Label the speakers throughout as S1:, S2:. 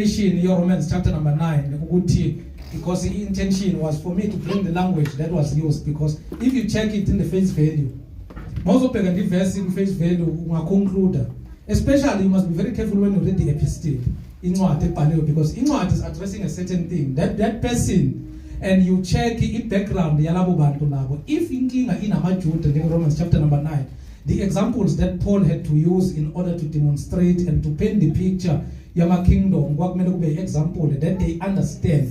S1: Intention ye-Romans chapter number 9 ukuthi, because the intention was for me to bring the language that was used, because if you check it in the face value, mawuzobheka nje iverse in face value, ungaconclude. Especially, you must be very careful when you read the epistle, incwadi ebhaliwe, because incwadi is addressing a certain thing that person, and you check i-background yalabo bantu labo. If inkinga inamaJuda, njenge-Romans chapter number 9, the examples that Paul had to use in order to demonstrate and to paint the picture yama-kingdom, kwakumele kube example that they understand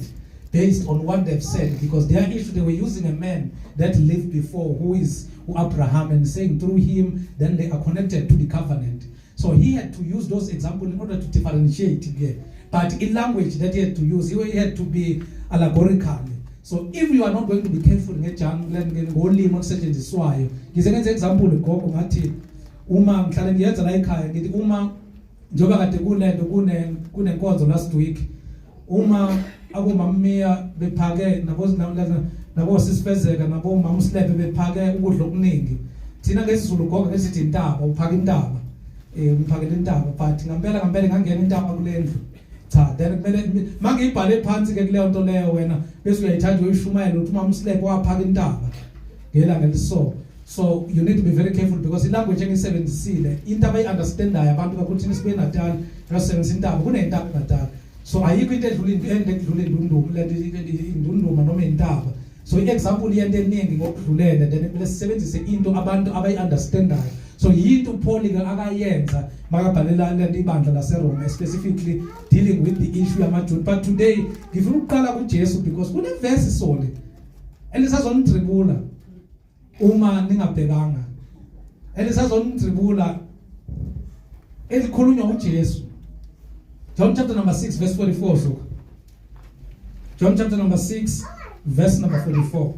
S1: based on what they've said, because their issue, they were using a man that lived before, who is Abraham, and saying through him then they are connected to the covenant. So he had to use those examples in order to differentiate here. But in language that he had to use, he had to be allegorical. So if you are not going to be careful ngolimi olusetshenziswayo, ngize ngenze example, gogo, ngathi uma ngihlale ngiyenza la ekhaya, ngithi uma njengoba kade kunento kunenkonzo last week, uma abomammiya bephake nabo sisifezeka nabo mama uSilepe bephake ukudla okuningi, thina ngesiZulu, gogo, ngesithi intaba, uphaka intaba, umphakela intaba. But ngempela ngempela ngangena intaba kulendlu, cha. Then kumele mangiyibhale phansi ke kuleyo nto leyo, wena bese uyayithatha uyishumayela ukuthi umama uSilepe waphaka intaba ngelanga eliso. So you need to be very careful, because ilanguage engiyisebenzisile, into abayi-understandayo abantu kakhulu, thina sibuye Natal, basebenzisa intaba, kunentaba eNatal. So ayikho into edlula into edlula indunduma, lento indunduma noma intaba. So i-example yento eningi ngokudlulele, then kumele sisebenzise into abantu abayi-understandayo. So yinto uPaul ke akayenza makabhalela lento ibandla laseRome, specifically dealing with the issue yamaJuda. But today ngifuna ukuqala kuJesu, because kune verse sole elisazonidribula uma ningabhekanga, elisazonidribula, elikhulunywa uJesu. John chapter number 6 verse 44. Zuka John chapter number 6 verse number 44.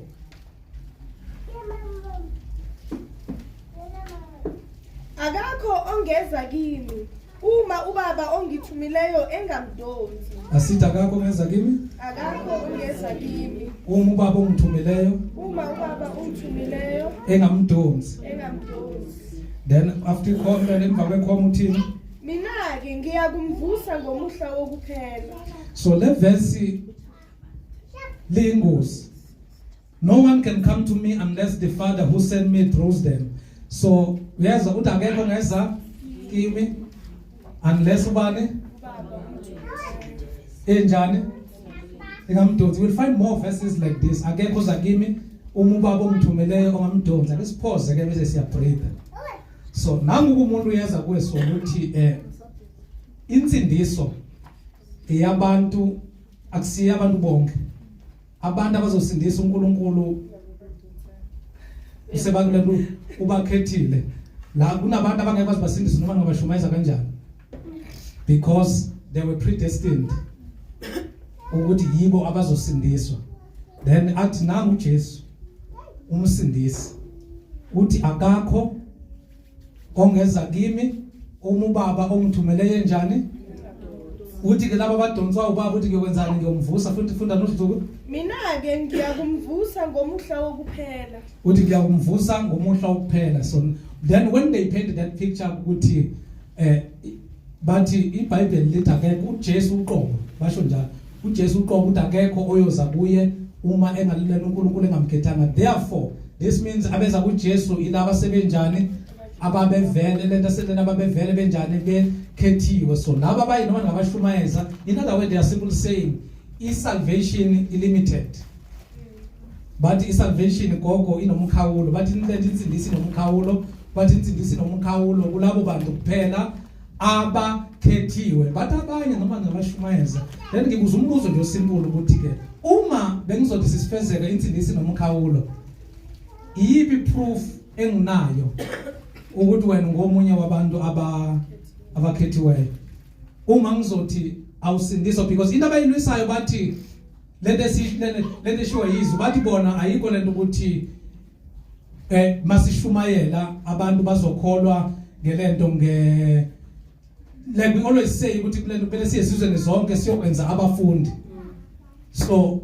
S2: Akakho ongeza kimi uma uBaba ongithumileyo engamdonsi.
S1: Asithi akakho ongeza kimi.
S2: Akakho ongeza kimi
S1: uma uBaba ongithumileyo
S2: uma uBaba ongithumileyo
S1: engamdonsi.
S2: Engamdonsi.
S1: Then after ikhoma, emva kwekhoma uthini?
S2: Mina-ke ngiyakumvusa ngomuhla wokuphela.
S1: So le verse liyingozi. No one can come to me unless the Father who sent me draws them. So uyezwa ukuthi akekho ngeza kimi unless ubani enjani? Engamdonsi. We'll find more verses like this. Akekho oza kimi uma uBaba ongithumeleyo ongamdonsi. Ake sipause ke bese siya breathe. So nangu umuntu uyeza kuwe, so ukuthi insindiso eyabantu, akusiyo abantu bonke. Abantu abazosindisa, uNkulunkulu usebakulento ubakhethile. La kunabantu abangeke bazibasindise noma ngabashumayeza kanjani, because they were predestined ukuthi yibo abazosindiswa. Then athi nangu uJesu umsindisi uthi akakho ongeza kimi uma uBaba ongithumele yenjani. Uthi ke laba abadonswa uBaba, uthi ngiyokwenzani? Ngiyomvusa futhi. Funda nosuku.
S2: Mina-ke ngiyakumvusa ngomuhla wokuphela.
S1: Uthi ngiyakumvusa ngomuhla wokuphela. So then when they painted that picture ukuthi bathi iBhayibheli lithi akekho, uJesu uqobo basho njalo, uJesu uqobo uthi akekho oyoza kuye uma engalilena uNkulunkulu engamkhethanga. Therefore this means abeza kuJesu ilaba sebenjani? Ababevele lento aselena, ababevele benjani? Bekhethiwe. So laba abayi noma ngabashumayeza, in other words, they are simply saying i-salvation limited. Bathi isalvation, gogo, inomkhawulo. Bathi lento insindiso inomkhawulo. Bathi insindiso inomkhawulo kulabo bantu kuphela abakhethiwe. Bathi abanye noma ngabashumayeza. Then ngibuza umbuzo nje osimple ukuthi ke uma bengizothi sisifezeke insindiso inomkhawulo, iyiphi proof enginayo ukuthi wena ngomunye wabantu abakhethiweyo uma ngizothi awusindiswa? Because into abayilwisayo, bathi lento eshiwo yizwi, bathi bona ayikho lento ukuthi masishumayela abantu bazokholwa ngelento nge, like we always say ukuthi kulento kumele siye esizweni zonke siyokwenza abafundi. So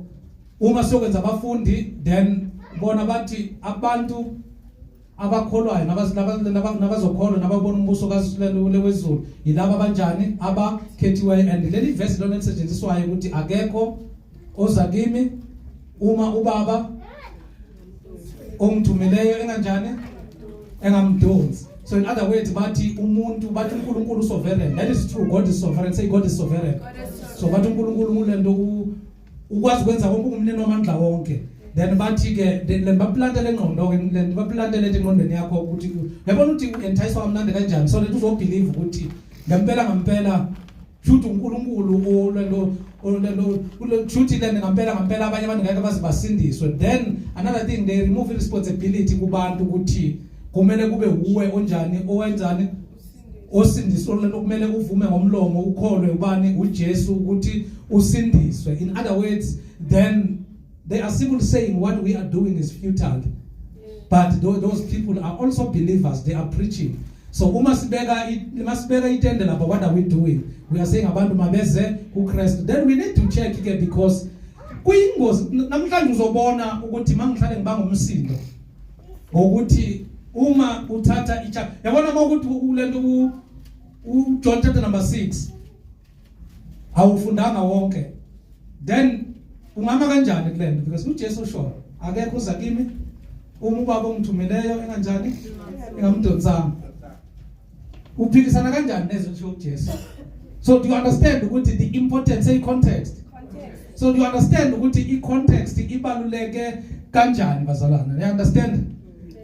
S1: uma siyokwenza abafundi, then bona bathi abantu Abakholwayo nabazokholwa nababona umbuso kaZulu wezulu yilabo abanjani? Abakhethiweyo. And leli verse lona elisetshenziswayo ukuthi akekho oza kimi uma ubaba ongithumileyo enganjani? Engamdonsi. So in other words, bathi umuntu, bathi uNkulunkulu sovereign. That is true, God is sovereign. Say, "God is sovereign." So bathi uNkulunkulu ulento ukwazi ukwenza konke, ungumnini wamandla wonke. Then bathi ke le baplanta lengqondo ke, le baplanta le engqondweni yakho ukuthi uyabona ukuthi uentice kamnandi kanjani, so that uzobelieve ukuthi ngempela ngempela futhi uNkulunkulu olento olento shuthi le ngempela ngempela abanye abantu ngeke baze basindiswe. Then another thing, they remove responsibility kubantu ukuthi kumele kube uwe onjani, owenzani, osindiswe lento. Kumele uvume ngomlomo, ukholwe ubani? uJesu, ukuthi usindiswe. In other words, then they are simply saying what we are doing is futile, but those people are also believers, they are preaching. So uma sibeka itende lapha, what are we doing? We are saying abantu mabeze kuKristu. Then we need to check ke, because kuyingozi. Namhlanje uzobona ukuthi mangihlale ngibanga umsindo ngokuthi uma uthatha icha, yabona mawukuthi ulento u John chapter number 6 awufundanga wonke, then ungama kanjani kulento? Because uJesu usho, "Akekho uza kimi uma ubaba ongithumileyo enganjani? Engamdonsanga." Uphikisana kanjani nezwi lisho uJesu? So do you understand ukuthi the importance, say context?
S2: Context.
S1: So do you understand ukuthi i-context ibaluleke kanjani, bazalwana? You understand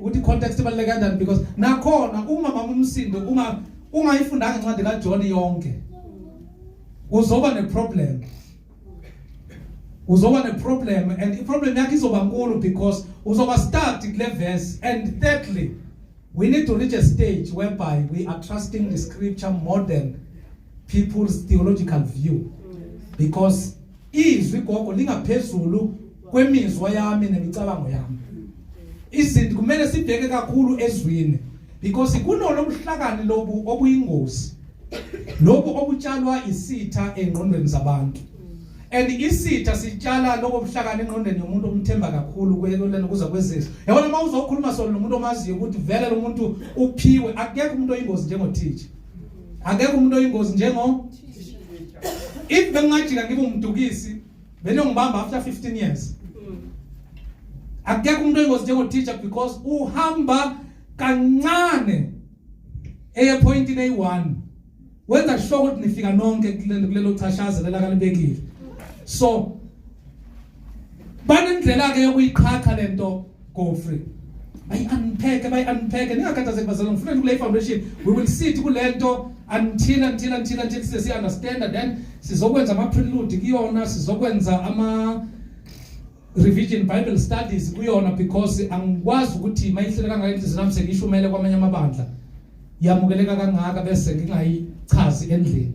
S1: ukuthi i-context ibaluleke kanjani? Because nakhona uma mama umsindo ungayifundanga incwadi kaJohn yonke, uzoba neproblem, uzoba neproblem, and iproblem yakhe izoba nkulu because uzoba stuck kule verse. And thirdly, we need to reach a stage whereby we are trusting the scripture more than people's theological view, because izwi, gogo, lingaphezulu kwemizwa yami nemicabango yami. Izinto kumele sibheke kakhulu ezwini, because kunolo buhlakani lobu obuyingozi, lobu obutshalwa isitha engqondweni zabantu. And isitha sitshala lobo buhlakani engqondweni yomuntu omthemba kakhulu kwelena kuza kwezizwe. Yabona, uma uzokhuluma solo nomuntu omaziyo ukuthi vele lo muntu uphiwe, akekho umuntu oyingozi njengothisha, akekho umuntu oyingozi njengo, if bengingajika ngibe umdukisi, benongibamba after 15 years. Akekho umuntu oyingozi njengothisha, because uhamba kancane eye pointini eyi-1, wenza sure ukuthi nifika nonke kulelo chashaza lela kalibekile. So banendlela ke yokuyiqhaqha lento, go free, bayi-unpack, bayi-unpack. Ningakhathazeki bazalwane, ngifuna kule foundation we will sit kulento until size si-understand. Then sizokwenza ama-prelude kuyona, sizokwenza ama revision Bible studies kuyona, because angikwazi ukuthi mayihlele kangaka inhliziyo nami, sengishumele kwamanye amabandla, yamukeleka kangaka, bese ngingayichazi endlini.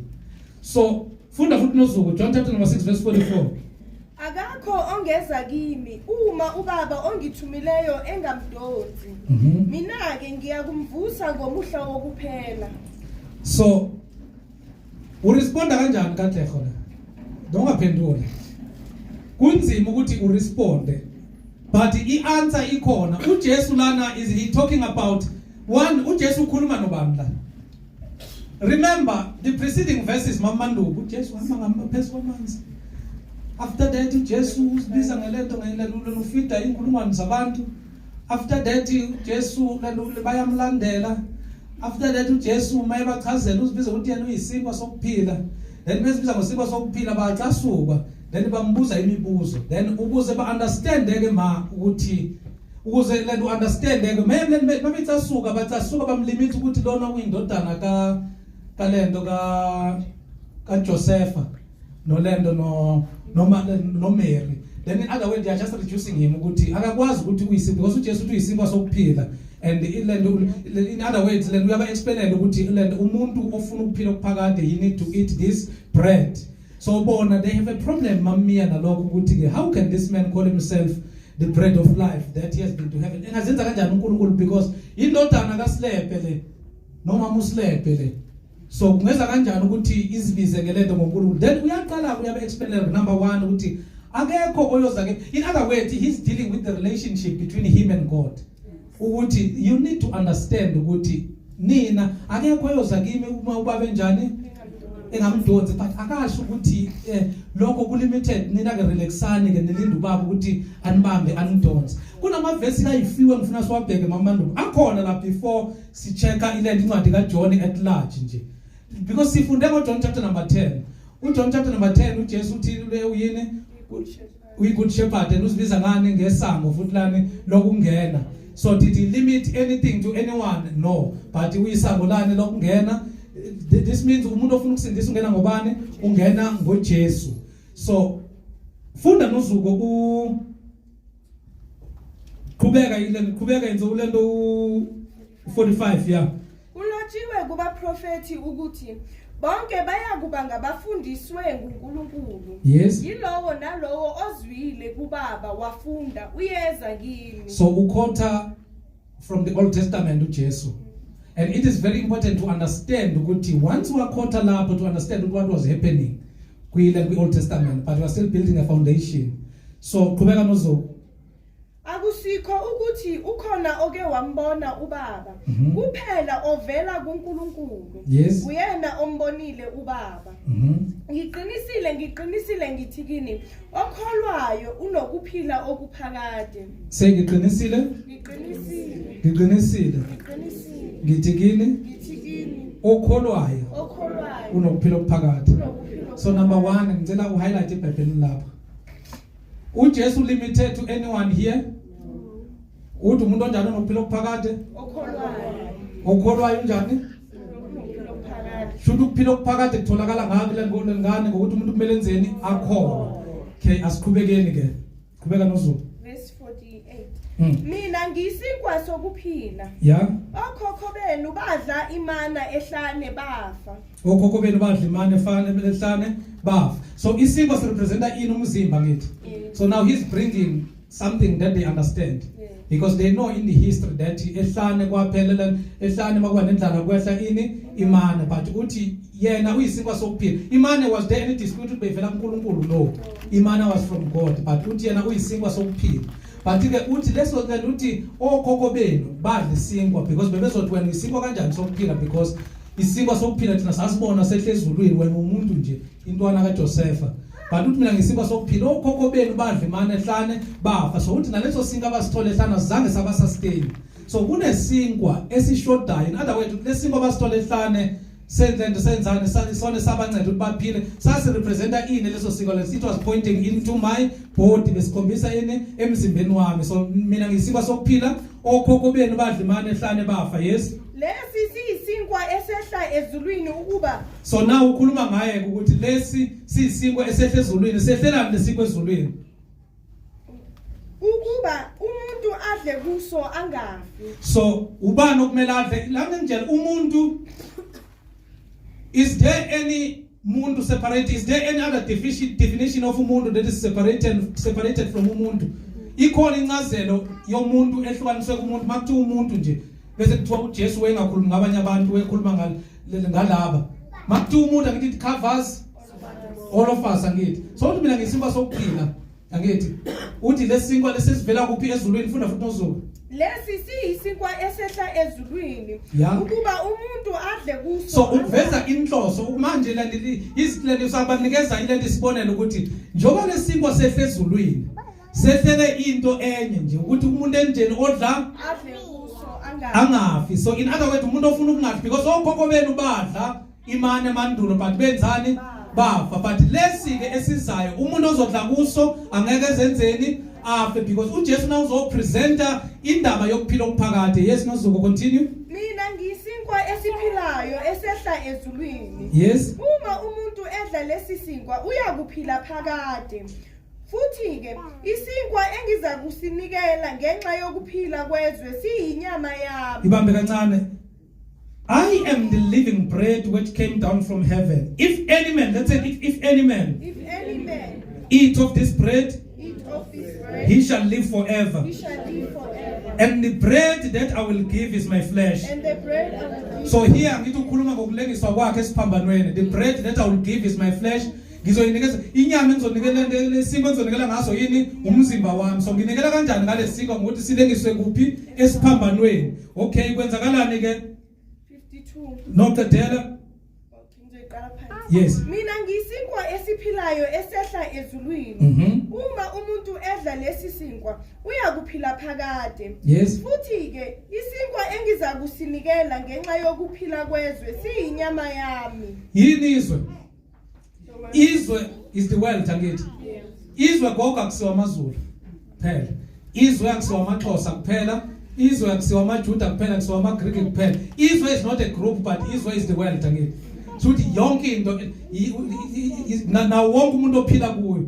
S1: So funda futhi nozuku, John chapter number 6 verse 44.
S2: Akakho ongeza kimi uma ubaba ongithumileyo engamdonsi. Mina-ke ngiyakumvusa ngomuhla wokuphela.
S1: So uresponda kanjani, Katlego? La nongaphendula, kunzima ukuthi uresponde, but i-answer ikhona. uJesu lana, is he talking about one? uJesu ukhuluma nobani la? Remember the preceding verses, mamanduku, uJesu uhamba ngaphezu kwamanzi. After that uJesu usibiza ngelento ngelelo, ufeeda inkulungwane zabantu. After that uJesu bayamlandela. After that uJesu mayebachazela uzibiza ukuthi yena uyisinkwa sokuphila. Then besibiza ngosinkwa sokuphila, bacasuka, then bambuza imibuzo. Then ukuze ba understand ke ma ukuthi ukuze le understand ke mabecasuka, bacasuka, bamlimit ukuthi lona uyindodana ka kalento ka kaJosepha nolento no noma no Mary. Then in other words, they are just reducing him ukuthi akakwazi ukuthi uyisinkwa, because uJesu uthi uyisinkwa sokuphila. And ilento, in other words, lento uyaba explain ukuthi lento umuntu ofuna ukuphila okuphakade, he need to eat this bread. So bona they have a problem, mamia, nalokho ukuthi ke how can this man call himself the bread of life, that he has been to heaven? Engazenza kanjani uNkulunkulu? Because indodana kaSilepe le noma uSilepe le, so kungeza kanjani ukuthi izibize ngelento ngoNkulunkulu? Then uyaqala uyabe explain number 1 ukuthi akekho oyoza ke. In other words, he's dealing with the relationship between him and God. Ukuthi you need to understand ukuthi nina akekho oyoza kimi uma ubaba enjani engamdonsi, but akasho ukuthi lokho kulimited. Nina ke relaxani ke, nilinde ubaba ukuthi anibambe, anidonse. Kunamavesi ayifiwe ngifuna siwabheke, mamandulo akhona la, before sichecka ile incwadi kaJohn at large nje, because sifunde ngoJohn chapter number 10. UJohn chapter number 10, uJesu uthi le uyini? Uyi-good shepherd, and uzibiza ngani? Ngesango futhi lani? Lokungena. So did he limit anything to anyone? No, but uyisango lani? Lokungena. This means umuntu ofuna ukusindisa ungena ngobani? Ungena ngoJesu. So funda nozuko u qhubeka ile, qhubeka, yenza ulento u 45, yeah.
S2: Kulotshiwe kubaprofethi ukuthi bonke bayakuba ngabafundiswe nguNkulunkulu. Yilowo nalowo ozwile kubaba wafunda uyeza kimi.
S1: So uquota from the Old Testament uJesu. And it is very important to understand ukuthi once waquota lapho, to understand what was happening kwi Old Testament, but we are still building a foundation. So qhubeka nozuko.
S2: Akusikho ukuthi ukhona oke wambona ubaba, kuphela ovela kuNkulunkulu. Uyena ombonile ubaba. Ngiqinisile, ngiqinisile ngithi kini, okholwayo unokuphila okuphakade.
S1: Sengiqinisile,
S2: Ngiqinisile,
S1: ngiqinisile,
S2: ngiqinisile,
S1: ngithi kini,
S2: ngithi kini,
S1: okholwayo
S2: okholwayo
S1: unokuphila okuphakade.
S2: Unokuphila.
S1: So number 1, ngicela uhighlight eBhayibhelini lapha. uJesu limited to anyone here? Uthi umuntu onjani onokuphila okuphakade?
S2: Okholwayo.
S1: Okholwayo unjani?
S2: Unokuphila okuphakade.
S1: Shuthi ukuphila okuphakade kutholakala ngakho le ngane, ngokuthi umuntu kumele enzeni? Akholwe. Okay, asiqhubekeni ke. Qhubeka noZulu.
S2: Verse 48. Mina ngiyisinkwa sokuphila. Okhokho benu badla imana ehlane bafa.
S1: Okhokho benu badla imana efane ehlane bafa. So isinkwa sirepresenta ini? Umzimba, ngithi. So now he's bringing something that they understand. Because they know in the history that ehlane kwaphelela, ehlane makuba nendlala kwehla ini? Imana. But uthi yena uyisinkwa sokuphila. Imana, was there any dispute ukuthi bevela kuNkulunkulu? No. Imana was from God, but uthi yena uyisinkwa sokuphila. But ke uthi leso ke, uthi okhokho benu badla isinkwa, because bebezothi wena isinkwa kanjani sokuphila? Because isinkwa sokuphila thina sasibona sehle ezulwini, wena umuntu nje, intwana kaJosepha. But uthi mina ngisinkwa sokuphila, okhokho benu badla imana ehlane bafa. So uthi naleso sinkwa abasithole ehlane zange saba sustain. So kunesinkwa esishodayo. In other words, lesinkwa abasithole ehlane senze nto senzani sone sabanceda ukuthi baphile. Sasi representa ini leso sinkwa leso? It was pointing into my body, besikhombisa ini? Emzimbeni wami. So mina ngisinkwa sokuphila, okhokho benu badla imana ehlane bafa. Yes.
S2: Lesi siyisinkwa esehla ezulwini ukuba
S1: So now ukhuluma ngaye ukuthi lesi siyisinkwa esehla ezulwini. Sehlelani lesinkwa ezulwini?
S2: Ukuba umuntu adle kuso angafi.
S1: So ubani okumele adle la? Ngitshela umuntu, is there any muntu separate? Is there any other definition of umuntu that is separated from umuntu? Ikhona incazelo yomuntu ehlukaniswe kumuntu? Makuthiwa umuntu nje bese kuthiwa uJesu wayengakhulumi ngabanye abantu, wayekhuluma ngalaba. Makuthiwa umuntu, angithi it covers all of us, angithi? So uthi mina ngisinkwa sokuphila, angithi? Uthi lesinkwa lesivela kuphi? Ezulwini. Funda futhi nozuku.
S2: Lesi siyisinkwa esehla ezulwini ukuba umuntu adle kuso.
S1: So ukuveza inhloso manje leli izileli sabanikeza ilento isibonelo ukuthi njengoba lesinkwa sehle ezulwini, sehlele into enye nje, ukuthi umuntu enjeni odla
S2: adle kuso angafi.
S1: Angafi. So in other words, umuntu ofuna ukungafi, because okhokho benu badla imana emandulo, but benzani? Bafa. But lesi ke esizayo, umuntu ozodla kuso angeke ezenzeni? Afe, because uJesu na uzopresenta indaba yokuphila okuphakade. Yes, Nozuko, continue.
S2: Mina ngiyisinkwa esiphilayo esehla ezulwini. Uma umuntu edla lesi sinkwa uyakuphila phakade. Futhi ke isinkwa engiza kusinikela ngenxa yokuphila kwezwe siyinyama yami.
S1: Ibambe kancane. I am the living bread which came down from heaven. If any man, let's say if any man
S2: If any man
S1: eat of this bread,
S2: eat of this bread,
S1: he shall live forever.
S2: He shall live forever.
S1: And the bread that I will give is my flesh.
S2: And the bread I will give.
S1: So here ngithi ukhuluma ngokulengiswa kwakhe esiphambanweni. The bread that I will give is my flesh. Ngizoyinikeza inyama engizonikela, lesinkwa engizonikela ngaso yini? Umzimba wami. So nginikela kanjani ngalesinkwa? Ngokuthi silengiswe kuphi? Esiphambanweni. Okay, kwenzakalani ke?
S2: 52.
S1: Noqedela.
S2: Okay, ngizoyiqala phansi.
S1: Yes.
S2: Mina ngiyisinkwa esiphilayo esehla ezulwini. Uma umuntu edla lesi sinkwa, uyakuphila phakade. Futhi ke isinkwa engiza kusinikela ngenxa yokuphila kwezwe siyinyama yami.
S1: Yini izwe? Izwe is the world, angithi? Izwe, gogo, akusiwa amaZulu kuphela. Izwe akusiwa amaXhosa kuphela. Izwe akusiwa amaJuda kuphela, akusiwa amaGreek kuphela. Izwe is not a group, but izwe is the world, angithi? Futhi yonke into na wonke umuntu ophila kuyo.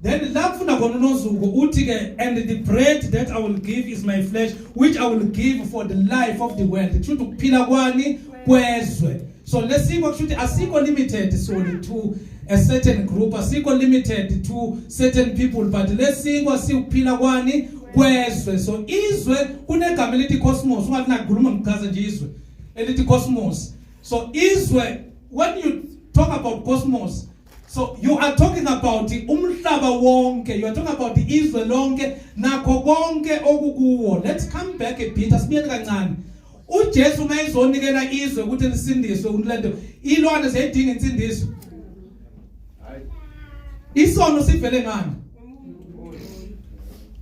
S1: Then la kufunda khona uNozuko uthi ke, "And the bread that I will give is my flesh, which I will give for the life of the world." Kusho ukuthi ukuphila kwani? Kwezwe. So lesinkwa kusho ukuthi asikho limited solely to a certain group, asikho limited to certain people, but lesinkwa siukuphila kwani? Kwezwe. So izwe kunegama elithi cosmos. Ungathi nakukhuluma, ngichaze nje izwe elithi cosmos. So izwe, when you talk about cosmos, so you are talking about umhlaba wonke, you are talking about izwe lonke nakho konke okukuwo. Let's come back a bit, asibuyele kancane. UJesu mayizonikela izwe ukuthi lisindiswe, ulento ilwane ziyidinga insindiso? Isono sivele ngani?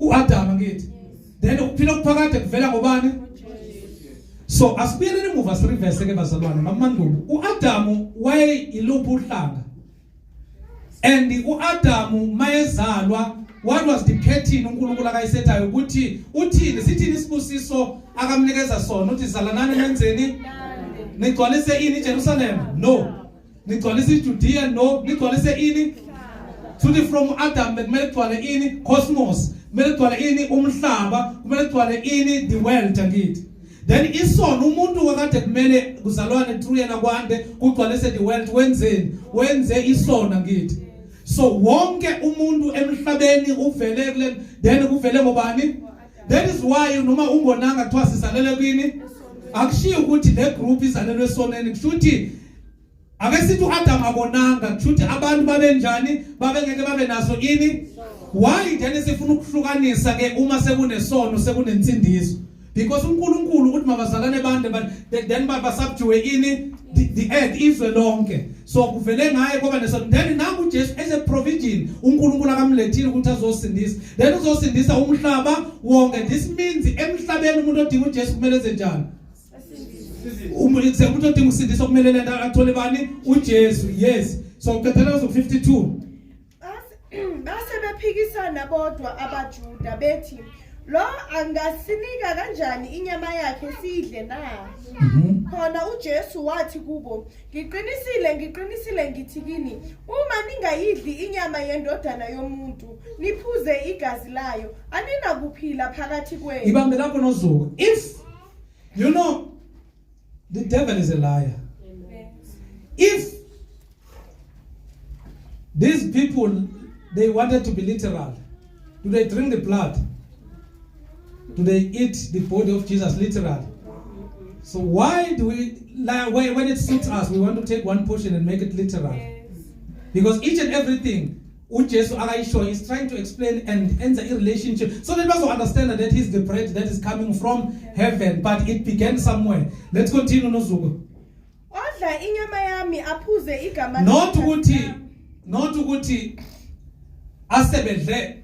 S1: uAdam, ngithi. Then ukuphila okuphakade kuvela ngobani? So asibuyeleni emuva, sireverse ke, bazalwane. Mamandulo uAdamu waye iluphi uhlanga? And uAdamu mayezalwa, what was the pattern uNkulunkulu akayisethayo ukuthi uthini, sithini isibusiso akamnikeza sona? Uthi zalanani, nenzeni, nigcwalise ini? iJerusalem? No. Nigcwalise iJudea? No. Nigcwalise ini? Futhi from Adam bekumele kugcwale ini? Cosmos. Kumele kugcwale ini? Umhlaba. Kumele kugcwale ini? The world, angithi? Then isono, umuntu wakade kumele kuzalwane through yena, kwande, kugcwalise the world, wenzeni? Wenze isono, ngithi. So wonke umuntu emhlabeni uvele kule, then kuvele ngobani? That is why noma ungonanga kuthiwa sizalele kwini. Akushiyo ukuthi le group izalelwe esoneni. Kusho ukuthi ake sithi uAdam akonanga, kusho ukuthi abantu babenjani? Babengeke babe naso ini? Why then sifuna ukuhlukanisa ke uma sekunesono, sekunensindiso? Because uNkulunkulu uthi mabazalane bande, then basubdue ini? The earth, izwe lonke. So kuvele ngaye kwaba nesono. Then nangu uJesu as a provision uNkulunkulu akamlethile ukuthi azosindisa, then uzosindisa umhlaba wonke. This means emhlabeni umuntu odinga uJesu kumele enze njani? Umuntu odinga ukusindiswa kumele lento athole bani? UJesu. Yes. So qedela uzo 52.
S2: Base bephikisana bodwa abaJuda bethi, "Lo angasinika kanjani inyama yakhe sidle na?" Khona uJesu wathi kubo, "Ngiqinisile, ngiqinisile ngithi kini, uma ningayidli inyama yendodana yomuntu, niphuze igazi layo, aninakuphila phakathi kwenu."
S1: Ibambe lapho, Nozuko. If you know, the devil is a liar. If these people, they wanted to be literal, do they drink the blood? Do they eat the body of Jesus literally? So why do we like when it suits us, we want to take one portion and make it literal? Because each and everything uJesu akayisho is trying to explain and enter a relationship so that bazo understand that he's the bread that is coming from heaven, but it began somewhere. Let's continue, Nozuko.
S2: Odla inyama yami aphuze igama
S1: Not ukuthi, not ukuthi asebedle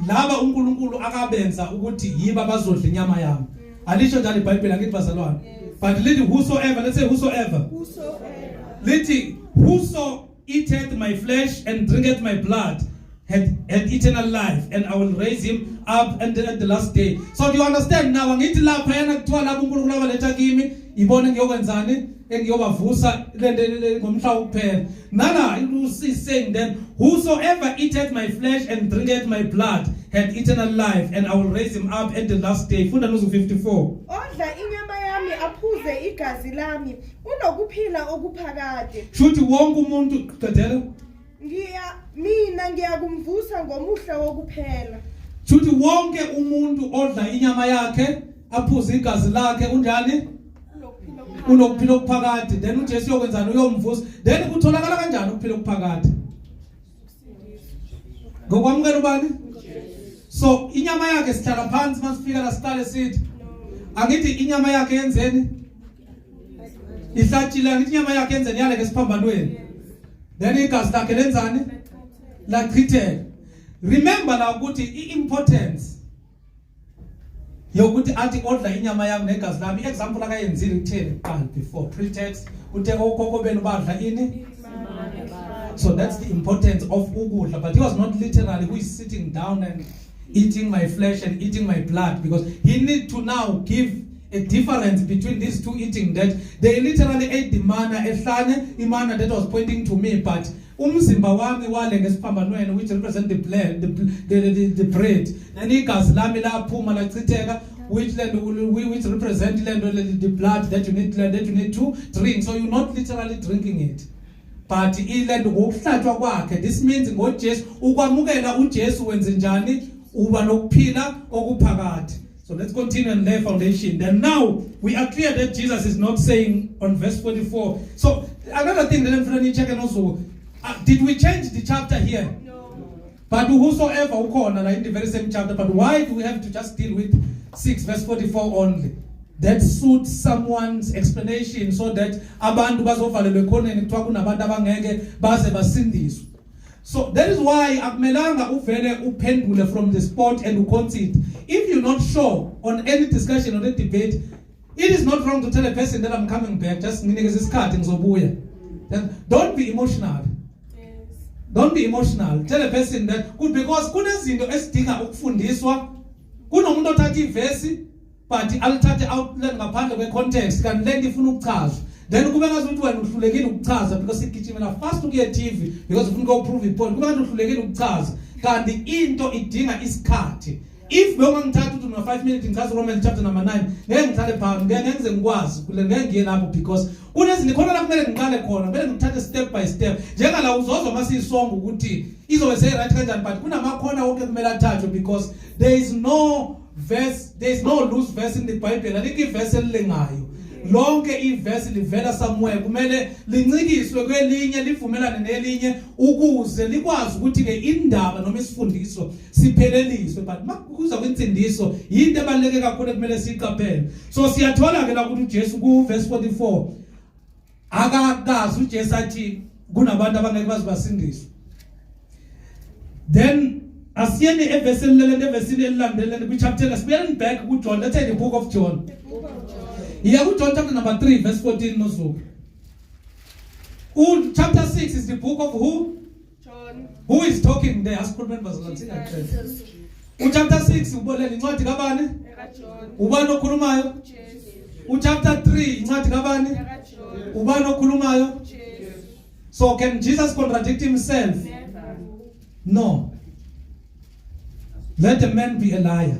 S1: laba uNkulunkulu akabenza ukuthi yiba bazodla inyama yami. Alisho njalo iBhayibheli, angithi, bazalwane? But lithi whosoever, let's say whosoever.
S2: Whosoever.
S1: Lithi whoso eateth my flesh and drinketh my blood had eternal life, and I will raise him up at the last day. So do you understand now? Angithi lapha yana kuthiwa lapho uNkulunkulu abaletha kimi ibone ngiyokwenzani, engiyobavusa ngomhla wokuphela. Nala is saying then, "Whosoever eateth my flesh and drinketh my blood had eternal life, and I will raise him up at the last day." Funda nozu 54.
S2: Odla inyama yami aphuze igazi lami unokuphila okuphakade.
S1: Shuthi wonke umuntu, qedela.
S2: Ngiya mina ngiyakumvusa ngomuhla wokuphela.
S1: Shuthi wonke umuntu odla inyama yakhe aphuze igazi lakhe unjani? Unokuphila okuphakade. Then uJesu uyokwenzani? Uyomvusa. Then kutholakala kanjani ukuphila okuphakade? Ngokwamukela ubani? So inyama yakhe sihlala phansi masifika la siqale sithi angithi inyama yakhe yenzeni? Ihlatshile. Angithi inyama yakhe yenzeni? Yale ngesiphambanweni. Then igazi lakhe lenzani? Lachitheka. Remember la ukuthi i-importance yokuthi athi odla inyama yami negazi lami, example akayenzile kutheni kuqala before pretext uthe okhokho benu badla ini. So that's the importance of ukudla, but he was not literally who is sitting down and eating my flesh and eating my blood, because he need to now give a difference between these two eating, that they literally ate the manna ehlane, imana that was pointing to me, but umzimba wami wale ngesiphambanweni, which represent the blood, the bread, then igazi lami laphuma lachitheka, which land, which represent land, the blood that you need to drink. So you're not literally drinking it, but ilento ngokuhlatshwa kwakhe. This means ngoJesu, ukwamukela uJesu wenze njani? Uba nokuphila okuphakade. So let's continue and lay foundation. Then now we are clear that Jesus is not saying on verse 44. So another thing that I'm trying to check, and also, did we change the chapter here?
S2: No.
S1: But whosoever ukhona la in the very same chapter, but why do we have to just deal with 6 verse 44 only? That suits someone's explanation so that abantu bazovalelwa ekhoneni, kuthiwa kunabantu abangeke baze basindiswe. So that is why akumelanga uvele uphendule from the spot and uconcede. If you're not sure on any discussion or a debate, it is not wrong to tell a person that I'm coming back, just nginikeze isikhathi, ngizobuya. Then don't be emotional. Don't be emotional. Tell a person that good, because kunezinto esidinga ukufundiswa. Kunomuntu othatha ivesi but alithathe out ngaphandle kwecontext, kanti lento ifuna ukuchazwa. Then kube ngathi ukuthi wena uhlulekile ukuchaza because igijimela fast ukuye TV because ufuna ukuprove ipoint. Kube ngathi uhlulekile ukuchaza, kanti into idinga isikhathi. If bewungangithatha ukuthi una 5 minutes ngichaza Romans chapter number 9, ngeke ngihlale phansi, ngeke ngize ngikwazi kule, ngeke ngiye lapho because kunezinto khona la kumele ngiqale khona, kumele ngithathe step by step. Njengala uzozwa masiyisonga ukuthi izobe seyi right kanjani, but kunamakhona wonke kumele athathwe because there is no verse, there is no loose verse in the Bible. Alikho iverse elilengayo. Lonke iverse livela somewhere, kumele lincikiswe kwelinye, livumelane nelinye ukuze likwazi ukuthi ke indaba noma isifundiso sipheleliswe. But makuza kwinsindiso, yinto ebaluleke kakhulu ekumele siyiqaphele. So siyathola ke la ukuthi uJesu ku verse 44 akakazi uJesu athi kunabantu abangeke bazibasindiswe. Then asiyeni evesini lelento, evesini elilandeleni kwichapter, sibuyeleni back kuJohn. Let's say the book of John.
S2: The book of John.
S1: Iya kuJohn chapter number 3 verse 14, nozuku. U chapter 6 is the book of who?
S2: John.
S1: Who is talking there? Asikhulumeni bazalwane, singaqedi. U chapter 6 ubolela incwadi kabani?
S2: Eka John.
S1: Ubani okhulumayo?
S2: Jesu.
S1: U chapter 3 incwadi kabani?
S2: Eka John.
S1: Ubani okhulumayo?
S2: Jesu.
S1: So can Jesus contradict himself?
S2: Never.
S1: No. Let a man be a liar,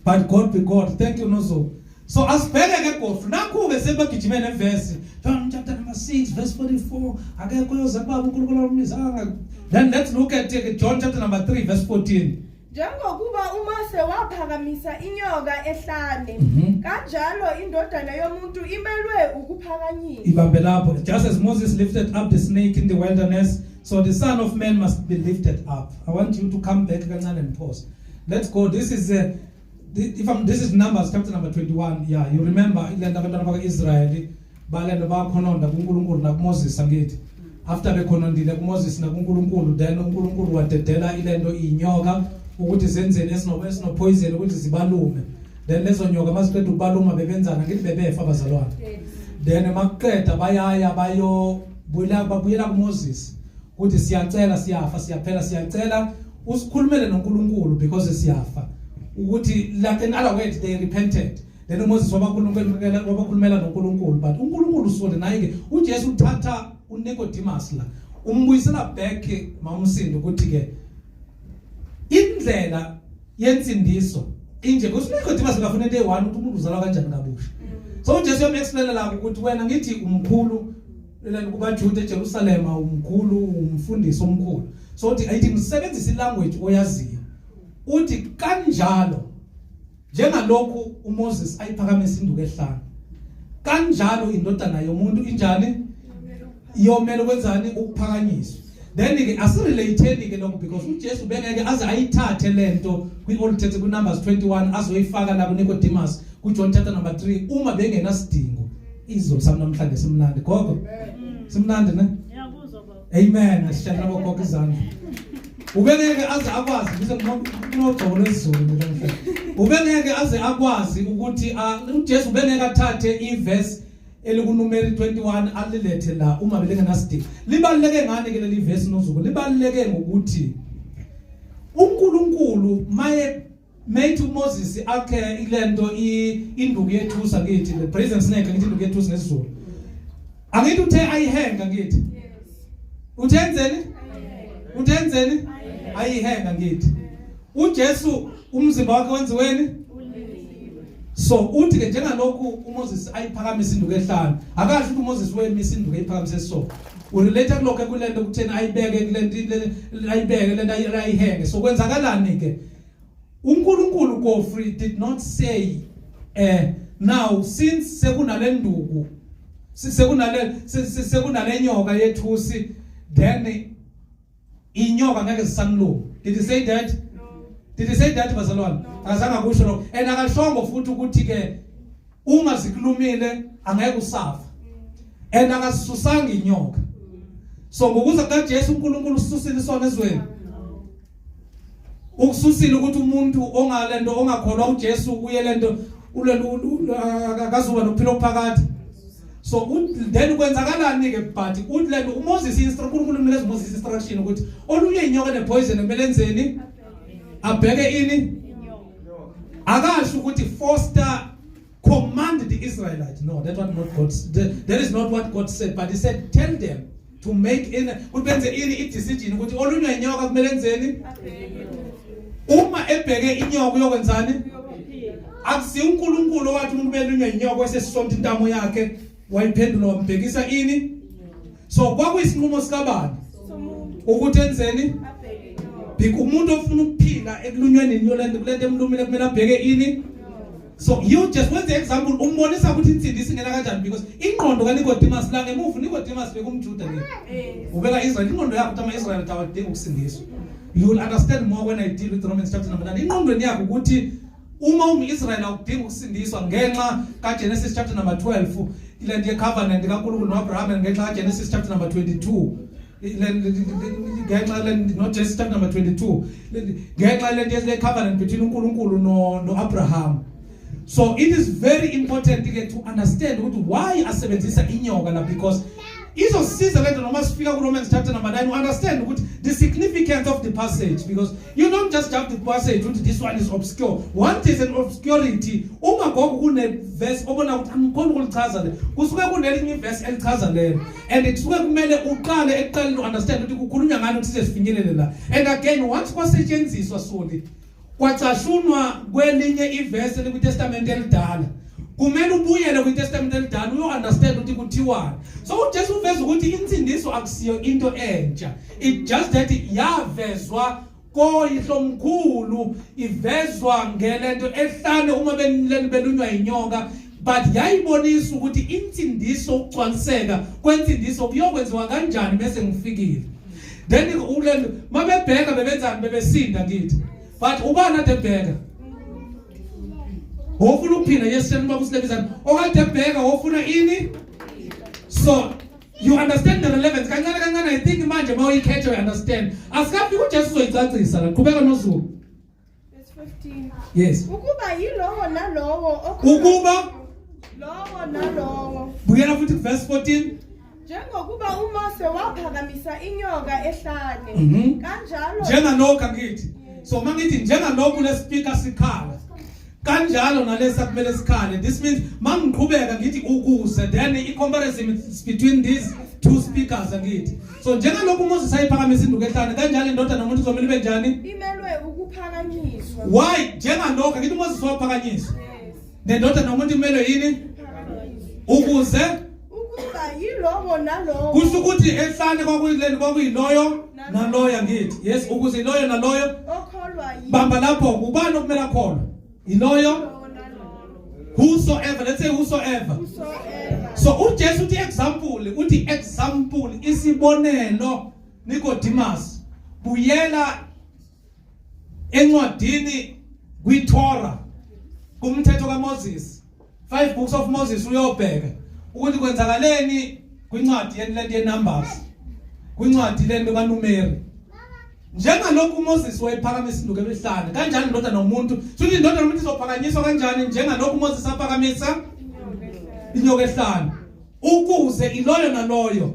S1: but God be God. Thank you, Nozo. So asibheke ke gofu nakhu ke sebagijime neverse John chapter number 6 verse 44, akekho yoza kubaba uNkulunkulu amizanga. Then let's look at John chapter number 3 verse 14.
S2: Njengokuba uMose waphakamisa inyoka ehlane, kanjalo indodana yomuntu imelwe ukuphakanyiswa.
S1: Ibambe lapho. Just as Moses lifted up the snake in the wilderness, so the Son of Man must be lifted up. I want you to come back kancane and pause. Let's go. This is if I'm, this is Numbers chapter number 21. Yeah, you remember ilento abantwana baka-Israyeli balento bakhononda kuNkulunkulu nakuMoses, angithi? After bekhonondile kuMoses nakuNkulunkulu, then uNkulunkulu wadedela ilento inyoka ukuthi zenzeni esino poison ukuthi zibalume. Then lezo nyoka maziqeda ukubaluma bebenzana, ngithi bebefa abazalwane. Then makuqeda bayaya bayo buyela babuyela kuMoses ukuthi siyacela, siyafa, siyaphela, siyacela usikhulumele noNkulunkulu because siyafa, ukuthi like in other words they repented. Then uMoses wabakhulumela noNkulunkulu, but uNkulunkulu usole naye ke. uJesu uthatha uNicodemus la, umbuyisela back mamsindo ukuthi ke indlela yensindiso inje, because uNicodemus ngafuna into eyi-one ukuthi umuntu uzalwa kanjani kabusha. So uJesu uyam-explainela ukuthi wena ngithi umkhulu lena kubaJuda eJerusalema, umkhulu, umfundisi omkhulu, so uthi ayithi ngisebenzisa ilanguage oyaziyo, uthi kanjalo njengalokhu uMoses ayiphakamisa induku ehlane, kanjalo indodana yomuntu injani? Iyomela ukwenzani? Ukuphakanyiswa. Then ke asirelateeni ke lokho, because uJesu bengeke aze ayithathe lento kwi-Old Testament, ku-Numbers 21, azoyifaka la kuNicodemus kuJohn chapter number 3 uma bengenasidingo. Izolo sami namhlanje simnandi, gogo, simnandi ne?
S3: Ngiyakuzwa, baba.
S1: Amen. Sishayela bogogo izandla. Ubengeke aze akwazi, bise kunogcobo lwesizulu namhlanje. Ubengeke aze akwazi ukuthi uJesu ubengeke athathe iverse elikuNumeri 21 alilethe la uma belengenasidingo. Libaluleke ngani ke leli verse, nozuko? Libaluleke ngokuthi uNkulunkulu maye made uMoses akhe ilento, induku yethusa kithi, the brazen snake, ngithi induku yethusa ngesiZulu. Angithi uthe ayihenga ngithi? Uthe enzeni? Uthe enzeni? Ayihenga ngithi. UJesu umzimba wakhe wenziweni? So uthi ke njengalokhu uMoses ayiphakamisa induku ehlane, akasho ukuthi uMoses wemisa induku eyiphakamise. So urelate kulokho kulento kutheni ayibeke kulento, ayibeke lento, ayihenge. So kwenzakalani ke? uNkulunkulu Godfrey did not say, now since sekunale nduku, sekunale nyoka yethusi, then inyoka ngeke zisaniluma. Did he say that? Did he say that, bazalwane? Akazange akusho lokho, and akashongo futhi ukuthi ke uma zikulumile angeke usafa, and akasisusanga inyoka. So ngokuza kaJesu, uNkulunkulu ususile isona ezweni, ukususile ukuthi umuntu ongalento, ongakholwa uJesu uye lento ulento, akazuba nokuphila okuphakade. So then kwenzakalani ke? But uthi lento uMoses instruction, uNkulunkulu unikeza uMoses instruction ukuthi olunye inyoka nepoison kumele enzeni? Abheke ini. Akasho ukuthi foster command the Israelites. No, that what not God that is not what God said, but he said, tell them to make in ukuthi benze ini, i decision ukuthi olunye inyoka kumele enzeni. Uma ebheke inyoka uyokwenzani? Akusi uNkulunkulu owathi umuntu belunywa inyoka wesesonto intamo yakhe wayiphendula wambhekisa ini. So kwakuyisinqumo sikabani ukuthi enzeni? Bheka umuntu ofuna ukuphila ekulunyweni inyolento kulento emlumile, kumele abheke ini. So you just wenze example, umbonisa ukuthi insindiso ingena kanjani, because ingqondo kaNicodemus la ngemuva, Nicodemus bekumJuda ke, ubeka Israel, ingqondo yakho ukuthi ama-Israel awadinga ukusindiswa. You will understand more when I deal with Romans chapter number 9. Ingqondweni yakho ukuthi uma umIsrael awudinga ukusindiswa ngenxa kaGenesis chapter number 12, ile covenant kaNkulunkulu noAbraham, ngenxa kaGenesis chapter number 22, ngenxa le no Genesis chapter number 22, ngenxa lento le covenant between uNkulunkulu no noAbraham. So it is very important ke to understand ukuthi why asebenzisa inyoka la, because izosiza lento noma sifika ku Romans chapter number 9, understand ukuthi the significance of the passage, because you don't just jump the passage ukuthi this one is obscure. What is an obscurity? Uma gogo kune verse obona ukuthi angikhoni ukulichaza le, kusuke kunelinye verse elichaza lelo, and kusuke kumele uqale ekuqaleni understand ukuthi kukhulunywa ngani ukuthi sifinyelele la. And again, once kwasetshenziswa soli kwacashunwa kwelinye ivesi elikuTestament elidala, kumele ubuyele kwiTestament elidala uyo understand ukuthi kuthiwani. So uJesu uveza ukuthi insindiso akusiyo into entsha, it just that yavezwa koyihlomkhulu, ivezwa ngelento ehlane uma belunywa inyoka, but yayibonisa ukuthi insindiso, ukugcwaliseka kwensindiso kuyokwenziwa kanjani bese ngifikile. Then ulento mabebheka bebenzani? Bebesinda kithi. But ubani ade ebheka? Ofuna ukuphila. Yes, shem baba usilebizana okade ebheka ofuna ini. So you understand the relevance kancane kancane. I think manje mawuyikhetha you understand. Asikafiki, uJesu uzoyicacisa la. Qhubeka noZulu.
S2: Verse 15.
S1: Yes.
S2: Ukuba yilowo nalowo
S1: ukuba
S2: lowo nalowo.
S1: Buyela futhi verse 14.
S2: Njengokuba uMose waphakamisa inyoka ehlane, kanjalo
S1: Njengalokhu, angithi? So mangithi njengalokhu le speaker sikhala, kanjalo nalesa kumele sikhale. This means mangiqhubeka ngithi ukuze, then i comparison is between these two speakers, angithi? So njengalokhu uMoses ayiphakamisa induku ehlane, kanjalo indodana nomuntu izomele ibe njani?
S2: Imelwe ukuphakanyiswa.
S1: Why njengalokhu? Angithi uMoses waphakanyiswa?
S2: Yes.
S1: Nendodana nomuntu imelwe yini?
S2: Phakanyiswa.
S1: Ukuze
S2: ukuba yilowo nalowo.
S1: Kusho ukuthi ehlane kwakuyileni, kwakuyiloyo naloyo, angithi? Yes, ukuze iloyo naloyo
S2: okholwa yi
S1: Bamba lapho. Ubani okumele akholwe? Iloyo
S2: Lowo nalowo.
S1: Whosoever, let's say whosoever.
S2: Whosoever.
S1: So uJesu uthi example, uthi example, isibonelo. Nicodemus, buyela encwadini kwiTorah, kumthetho kaMoses, 5 books of Moses, uyobheka ukuthi kwenzakaleni kwincwadi lento yeNumbers, kwincwadi lento kaNumeri. Njengalokhu uMoses wayephakamisa induku ehlane, kanjani indodana yomuntu, futhi indodana yomuntu izophakanyiswa kanjani? Njengalokhu uMoses aphakamisa inyoka ehlane, ukuze iloyo naloyo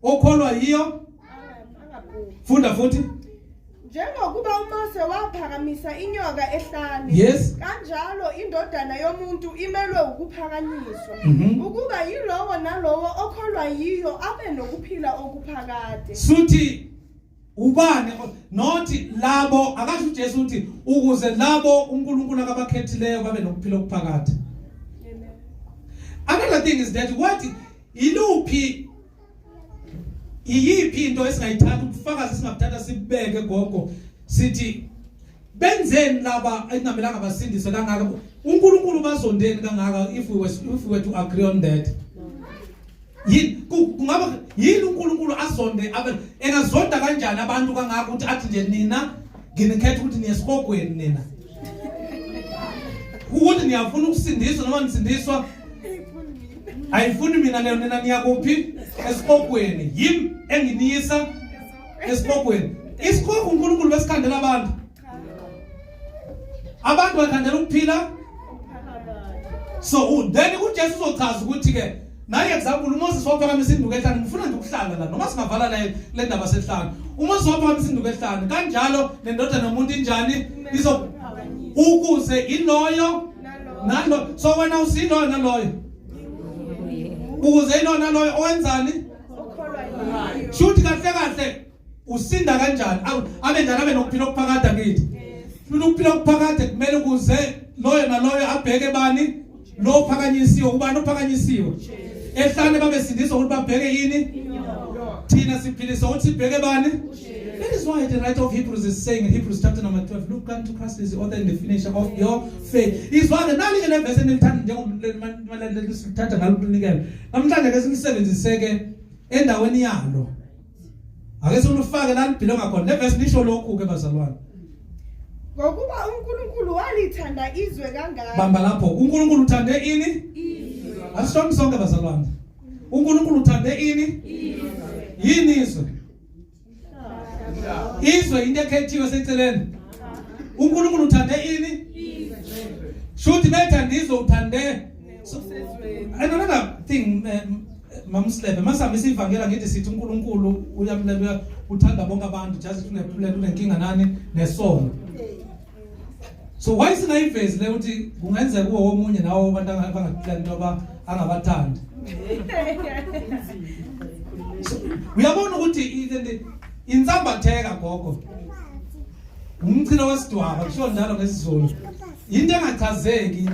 S1: okholwa yiyo. Funda futhi.
S2: Njengokuba uMose waphakamisa inyoka ehlane, kanjalo indodana yomuntu imelwe ukuphakanyiswa, ukuba yilowo nalowo okholwa yiyo abe nokuphila okuphakade.
S1: Suthi ubani not labo, akasho uJesu uthi ukuze labo uNkulunkulu akabakhethileyo babe nokuphila okuphakade.
S2: Amen.
S1: Another thing is that what iluphi, iyiphi into esingayithatha, ubufakazi esingabuthatha sibeke, gogo, sithi benzeni laba ekungamelanga basindiswe kangaka, uNkulunkulu bazondeni kangaka, if we were to agree on that? Yini kungaba yini uNkulunkulu azonde abe engazonda kanjani abantu kangaka ukuthi athi nje nina nginikhetha ukuthi niye esihogweni, nina ukuthi niyafuna ukusindiswa noma nisindiswa ayifuni mina leyo, nina niyakuphi? Esihogweni. Yimi enginiyisa esihogweni. Isihogo uNkulunkulu besikhandela abantu, abantu bakhandela ukuphila. So then uJesu uzochaza ukuthi ke naye, example, uMoses waphakamisa induku ehlane. Ngifuna nje ukuhlala la noma singavala la le ndaba sehlane. UMoses waphakamisa induku ehlane, kanjalo nendodana yomuntu injani izo ukuze iloyo nalo. So wena usiloyo naloyo, ukuze iloyo naloyo owenzani?
S2: Okholwa yiyo.
S1: Shuthi kahle kahle usinda kanjani? Abe njani, abe nokuphila okuphakade kithi? Funa ukuphila okuphakade, kumele ukuze loyo naloyo abheke bani? Lo phakanyisiwe. Ubani ophakanyisiwe ehlane? Babesindiswa ukuthi babheke yini? Thina siphiliswa ukuthi sibheke bani? That is why the writer of Hebrews is saying in Hebrews chapter number 12, "Look unto Christ is the author and the finisher of your faith." Izwa ke nali ke le verse enilithanda njengoba ngalo kunikela. Namhlanje ke silisebenzise ke endaweni yalo. Ake silufake la libhilonga khona. Le verse lisho lokhu ke, bazalwane.
S2: Ngokuba uNkulunkulu walithanda izwe kangaka.
S1: Bamba lapho. uNkulunkulu uthande ini?
S2: Izwe.
S1: Asishoni sonke, bazalwane. uNkulunkulu uthande ini?
S2: Izwe.
S1: Yini izwe? Izwe into ekhethiwe seceleni. uNkulunkulu uthande ini? Shuthi bethanda izwe, uthande. So, and another thing, Mamslebe, masihambisa ivangela ngithi sithi uNkulunkulu uyamlela, uthanda bonke abantu, just unephulelo, unenkinga nani? Nesono. So why singayivezi le ukuthi kungenzeka kuwo womunye nawo abantu abangakuphila into aba angabathandi? So, uyabona ukuthi insambatheka, gogo, umchilo wesidwaba, kusho njalo ngesiZulu, into engachazeki,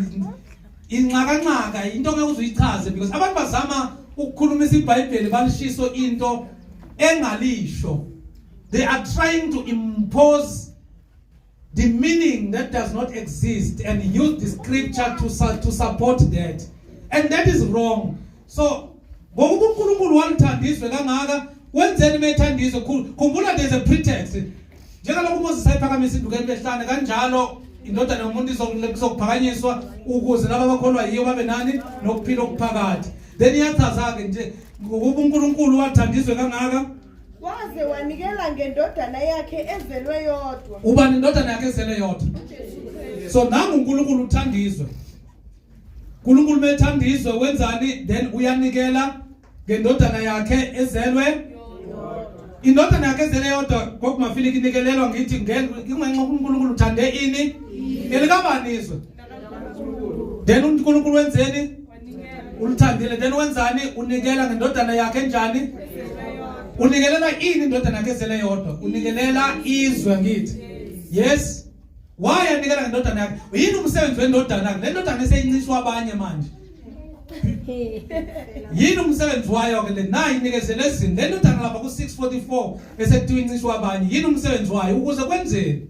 S1: inxakanxaka, into ngeke uzuyichaze, because abantu bazama ukukhulumisa iBhayibheli balishiso into engalisho. They are trying to impose the meaning that does not exist and use the scripture to support that, and that is wrong. So ngokuba uNkulunkulu walithanda izwe kangaka, wenzeni methanda izwe? Khumbula, there's a pretext. Njengalokhu uMoses ayiphakamisa induku ehlane, kanjalo indodana yomuntu izokuphakanyiswa, ukuze laba abakholwa yiyo babe nani? Nokuphila okuphakade. Then iyachaza-ke nje, ngokuba uNkulunkulu wathanda izwe kangaka,
S2: waze wanikela ngendodana yakhe ezelwe yodwa.
S1: Uba nendodana yakhe ezelwe yodwa.
S2: uJesu Kristu.
S1: So nangu uNkulunkulu uthanda izwe. uNkulunkulu methanda izwe wenzani? Then uyanikela ngendodana yakhe ezelwe, indodana yakhe ezelwe yodwa. Ngokumafiliki inikelelwa ngithi ngenxa uNkulunkulu uthande ini? Elikabani izwe? Then uNkulunkulu wenzeni? Ulithandile. Then wenzani? Unikela ngendodana yakhe enjani? Unikelela ini indodana yakhe ezelwe yodwa? Unikelela izwe ngithi. Yes, why anikela ngendodana yakhe? Yini umsebenzi wendodana yakhe? Le ndodana eseyincishwa abanye manje, yini umsebenzi wayo ke le nayi inikezele ezini le ndodana lapha ku-644 esekuthiwa incishwa abanye? Yini umsebenzi wayo? Ukuze kwenzeni?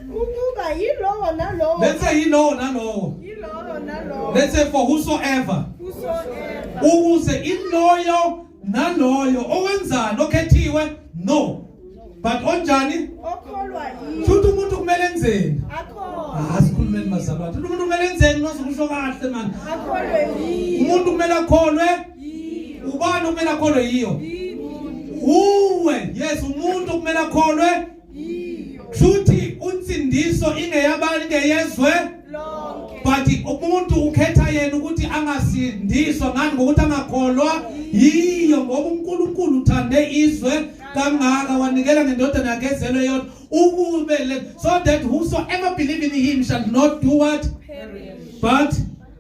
S2: Ukuba yilowo nalowo.
S1: Let's say yilowo nalowo.
S2: Yilowo nalowo.
S1: Let's say for whosoever.
S2: Whosoever.
S1: Ukuze iloyo Naloyo owenzani okhethiwe? No. But onjani?
S2: Okholwa yiyo.
S1: Futhi umuntu kumele enzeni?
S2: Akholwe.
S1: Ah, sikhulumeni bazalwane. Umuntu kumele enzeni nozokusho kahle man.
S2: Akholwe yiyo.
S1: Umuntu kumele akholwe
S2: yiyo.
S1: Ubani kumele akholwe yiyo? Uwe. Yes, umuntu kumele akholwe
S2: yiyo.
S1: Futhi unsindiso ingeyabani ingeyezwe
S2: lonke.
S1: But umuntu ukhetha yena ukuthi angasindiswa ngani ngokuthi angakholwa yiyo ngoba uNkulunkulu uthande izwe kangaka wanikela ngendodana yakhe ezelwe yodwa ukube le so that whosoever believe in him shall not do what
S2: Perish.
S1: but
S2: But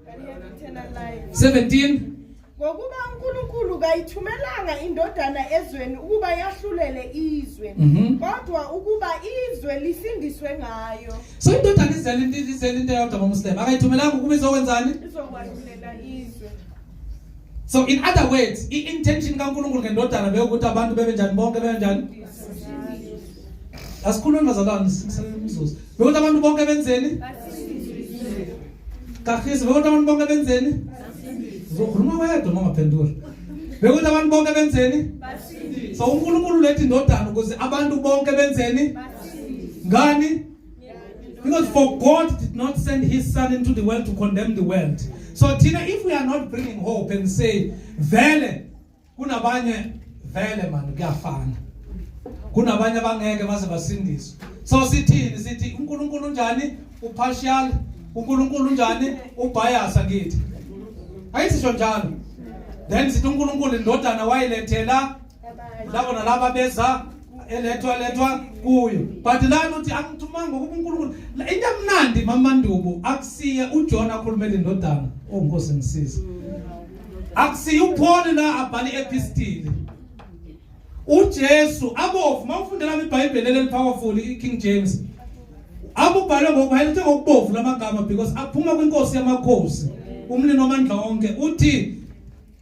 S2: have eternal life.
S1: 17
S2: Ngokuba uNkulunkulu kayithumelanga indodana ezweni ukuba yahlulele izwe, kodwa ukuba izwe lisindiswe ngayo.
S1: So indodana izele into izele into eyodwa ngoMuslim akayithumelanga ukuba izokwenzani?
S2: Izokwahlulela izwe.
S1: So in other words, i-intention kaNkulunkulu ngendodana bekuthi abantu bebe njani bonke bebe njani? Asikhulumi bazalwane sisemzuzu. Bekuthi abantu bonke benzeni? Kakhisi bekuthi abantu bonke benzeni? Uzokhuluma wedwa uma ungaphenduli. Bekuthi abantu bonke benzeni? So uNkulunkulu uletha indodana ukuze abantu bonke benzeni? Ngani? Because for God did not send his son into the world to condemn the world. So thina if we are not bringing hope and say vele kunabanye vele man kuyafana. Kunabanye abangeke baze basindiswe. So sithini sithi uNkulunkulu unjani? Upartial, uNkulunkulu unjani? Ubias angithi. Ayisisho njalo. Then sithi uNkulunkulu indodana wayilethela labo nalaba beza elethwa lethwa kuyo but lana uthi angithumanga ngokuba uNkulunkulu into emnandi mamandubu akusiye uJohn akhulumela indodana oh Nkosi ngisize akusiye uPaul la abhala iepistile uJesu abovu mawufundela iBhayibheli leli powerful iKing James abubhalwe ngokuhayilithe ngokubovu lamagama because aphuma kwinkosi yamakhosi umnini wamandla onke uthi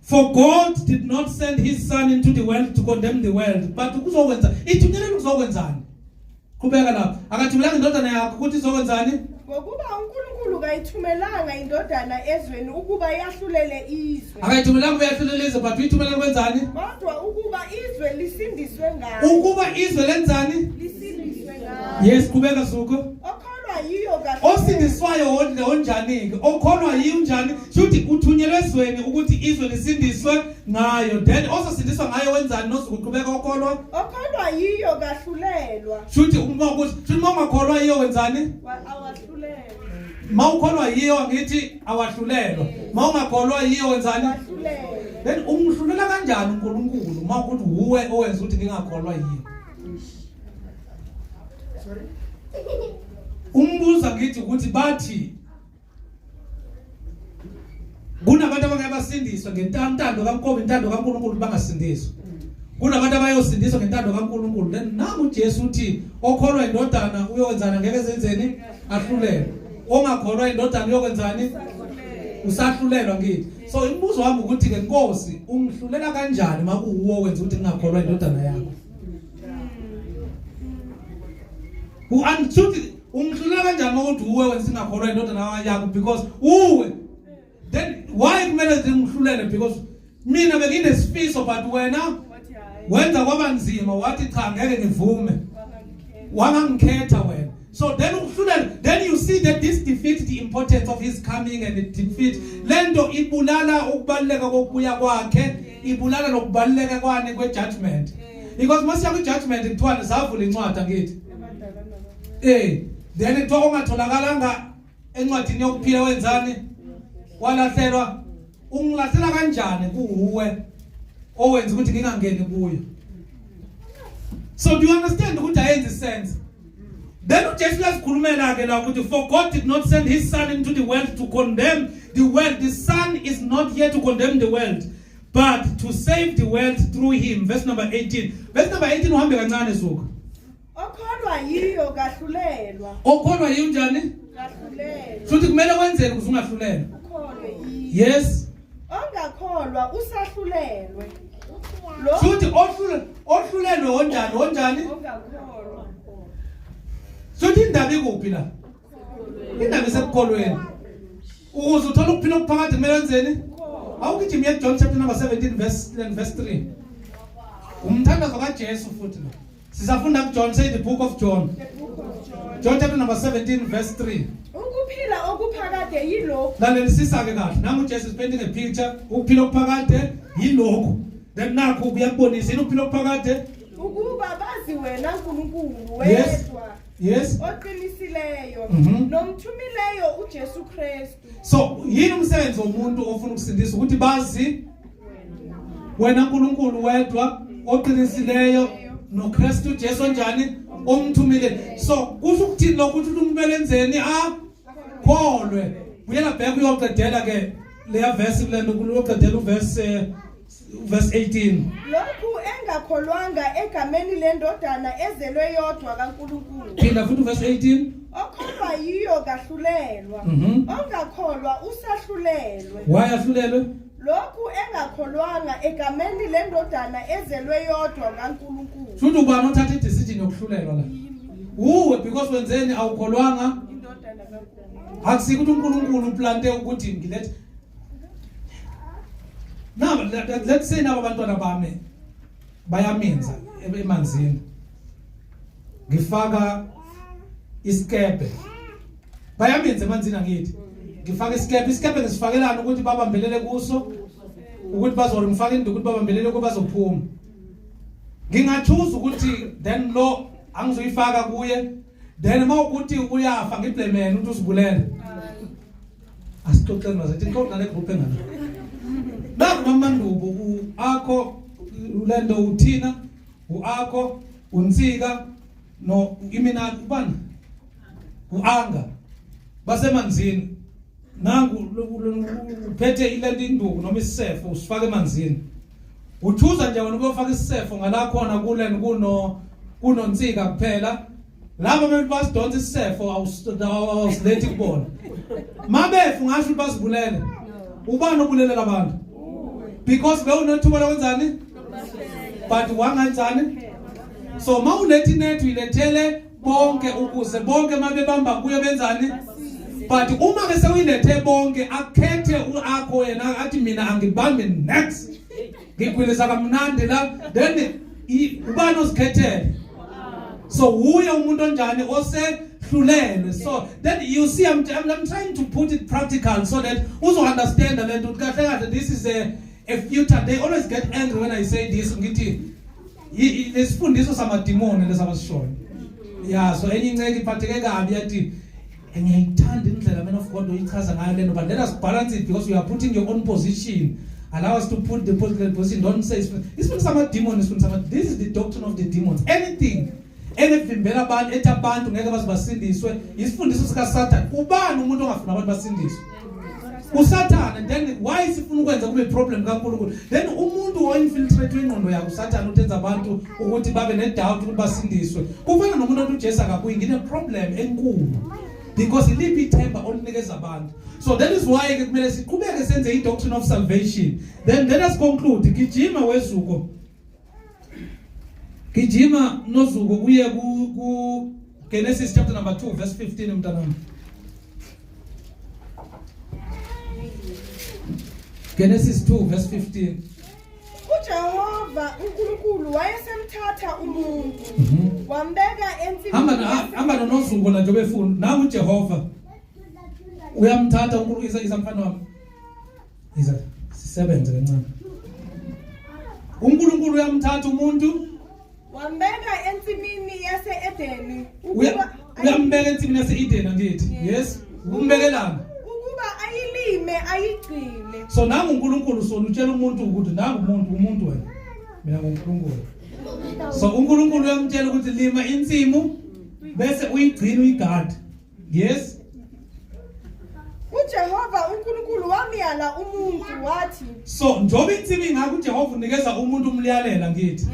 S1: For God did not send his son into the world to condemn the world, but kuzokwenza ithunyelele kuzokwenzani? Qhubeka lapho. Akathumelanga indodana yakhe ukuthi izokwenzani?
S2: Ngokuba uNkulunkulu kayithumelanga indodana ezweni ukuba yahlulele izwe.
S1: Akayithumelanga ukuba yahlulele izwe, but uyithumelele kwenzani?
S2: Kodwa ukuba izwe lisindiswe ngayo.
S1: Ukuba izwe lenzani?
S2: Lisindiswe ngayo.
S1: Yes, qhubeka Zuko.
S2: Okholwa yiyo kahle.
S1: Osindiswayo wonke onjani-ke? Okholwa yiyo unjani? Shuthi uthunyelwe ezweni ukuthi izwe lisindiswe ngayo. Then osasindiswa ngayo wenzani nozukuqhubeka okholwa?
S2: Okholwa yiyo kahlulelwa.
S1: Shuthi uma ukuthi shuthi uma ungakholwa yiyo wenzani?
S2: Awahlulelwa.
S1: Mawukholwa yiyo angithi awahlulelwa. Mawungakholwa yiyo wenzani?
S2: Wahlulelwa.
S1: Then umhlulela kanjani uNkulunkulu uma ukuthi wuwe owenza ukuthi ngingakholwa yiyo? Umbuza ngithi ukuthi bathi kunabantu abangeke basindiswe ngentando kaNkomo intando kaNkulunkulu bangasindiswa kunabantu abayosindiswa ngentando kaNkulunkulu then nangu uJesu uthi okholwa indodana uyokwenzana ngeke zenzeni ahlulelwe ongakholwa indodana uyokwenzani usahlulelwa ngithi so imibuzo wami ukuthi ke Nkosi ungihlulela kanjani makuwuwo wenza ukuthi ngingakholwa indodana yakho Uansuthi ungihlula kanjani ukuthi uwe wena singakholwa indodana yakho because uwe then why kumele ngihlulele because mina benginesifiso but wena wenza kwaba nzima wathi cha ngeke ngivume wangangikhetha wena so then ukuhlulela then you see that this defeats the importance of his coming and it defeat lento ibulala ukubaluleka kokubuya kwakhe ibulala nokubaluleka kwani kwe judgment because masiya kwi judgment kuthiwa zavula incwadi angithi eh then kuthiwa ongatholakalanga encwadini yokuphila wenzani walahlelwa ungilahlela kanjani kuwe owenza ukuthi ngingangeni kuyo so do you understand ukuthi ayenzi sense then uJesu uyazikhulumela ke la ukuthi for God did not send his son into the world to condemn the world the son is not here to condemn the world but to save the world through him verse number 18 verse number 18 uhambe kancane zuka
S2: Okholwa yiyo kahlulelwa.
S1: Okholwa yiyo njani?
S2: Kahlulelwa.
S1: Futhi kumele kwenzeke ukuze ungahlulelwa.
S2: Ukholwe yiyo.
S1: Yes.
S2: Ongakholwa usahlulelwe.
S1: Lo Futhi ohlule ohlulelwe onjani onjani?
S2: Ongakholwa.
S1: Futhi indaba ikuphi la? Indaba isekukholweni. Ukuze uthole ukuphila okuphakade kumele wenzeni? Awugijima uye John chapter number 17 verse and verse 3. Umthandazo kaJesu futhi lo. Sisafunda kuJohn, say the book of John.
S2: The book of John.
S1: John chapter number 17 verse 3.
S2: Ukuphila okuphakade yilokhu.
S1: Lalelisisa ke kahle. Nangu uJesu is painting a picture. Ukuphila okuphakade yilokhu. Then nakho kuyakubonisa yini ukuphila okuphakade?
S2: Ukuba bazi wena uNkulunkulu
S1: Yes.
S2: wedwa.
S1: Yes.
S2: Oqinisileyo nomthumileyo uJesu Kristu.
S1: So yini umsebenzi womuntu ofuna ukusindiswa ukuthi bazi wena uNkulunkulu wedwa oqinisileyo noKristu Jesu onjani omthumile. So kusho ukuthini lokho ukuthi umuntu kumele enzeni a kholwe. Buyela back uyoqedela ke leya verse kulento uyoqedela uverse verse 18.
S2: Lokhu engakholwanga egameni lendodana ezelwe yodwa kaNkulunkulu.
S1: Phinda futhi verse 18.
S2: Okholwa yiyo kahlulelwa. Ongakholwa usahlulelwe.
S1: Wayahlulelwe?
S2: Lokhu engakholwanga egameni lendodana ezelwe yodwa kaNkulunkulu.
S1: Futhi ubani othatha i-decision yokuhlulelwa la? Uwe, because wenzeni awukholwanga?
S2: Indodana kaNkulunkulu.
S1: Akusiko ukuthi uNkulunkulu uplante ukuthi ngilethe. Now let's say nabo abantwana bami bayaminza emanzini. Ngifaka isikebhe. Bayaminza emanzini angithi. Ngifaka isikebhe, isikebhe ngisifakelana ukuthi babambelele kuso, ukuthi bazori ngifaka induku ukuthi babambelele kuba bazophuma. Ngingachoose ukuthi then lo angizoyifaka kuye, then mawukuthi uyafa ngiblame yena ukuthi uzibulele. Asixoxeni bazethi xoxa nale group engana. Naku mamandubu uakho ulendo uthina uakho uNsika no imina ubani uanga basemanzini. Nangu uphethe ilento induku noma isisefo usifaka emanzini. Uthuza nje wena ukuyofaka isisefo ngala khona kuleni kunoNsika kuphela. Laba abantu basidonsa isisefo awusilethi kubona. Mabefu ngasho ukuthi bazibulele. Ubani obulelela abantu? Because bewunethuba lokwenzani? But wangenzani? So mawuletha inet uyilethele bonke ukuze bonke mabebamba kuyo benzani? But uma ke sewuyilethe bonke akhethe uakho yena athi mina angibambi next. Ngigwilisa kamnandi la, then ubani ozikhethele? So uye umuntu onjani osehlulelwe. So then you see I'm trying to put it practical so that uzo understand lento ukuthi kahle kahle this is a future. They always get angry when I say this, ngithi lesifundiso samadimoni lesabasishoyo. Yeah, so enye inceke iphatheke kabi yathi ngiyayithanda indlela man of God oyichaza ngayo lento, but let us balance it because you are putting your own position. Allow us to put the political position. Don't say it's sama demons, it's sama, this is the doctrine of the demons. Anything enevimbela abantu ethi abantu ngeke bazibasindiswe isifundiso sika Satan. Ubani umuntu ongafuna abantu basindiswe? uSathane. Then why sifuna ukwenza kube problem kaNkulunkulu? Then umuntu oinfiltrate ingqondo yakhe uSathane uthenza abantu ukuthi babe ne doubt ukuthi basindiswe. Kufana nomuntu othi uJesu akabuyi, ngine problem enkulu because iliphi ithemba olinikeza abantu. So that is why ke kumele siqhubeke senze i doctrine of salvation. Then let us conclude. Gijima wezuko. Gijima nozuko uye ku Genesis chapter number 2 verse 15 mntanami. Genesis 2 verse 15.
S2: uJehova uNkulunkulu wayesemthatha umuntu wambeka ensimini.
S1: Hamba nozuko la njengoba efuna. Nangu uJehova uyamthatha uNkulunkulu. Iza mfana wami. Iza sisebenze kancane. uNkulunkulu uyamthatha umuntu
S2: wambeka ensimini yase-Edeni.
S1: Uyambeka ensimini yase-Edeni angithi. Yes, umbekelana
S2: ukuba ayilime ayigcine.
S1: So nangu uNkulunkulu solutshela umuntu ukuthi nangu umuntu wena. Mina nguNkulunkulu. So uNkulunkulu uyamtshela ukuthi lima insimu bese uyigcina uyigade. Yes.
S2: uJehova uNkulunkulu wamyala umuntu wathi,
S1: So njoba insimu ingaka uJehova unikeza umuntu umyalela ngithi.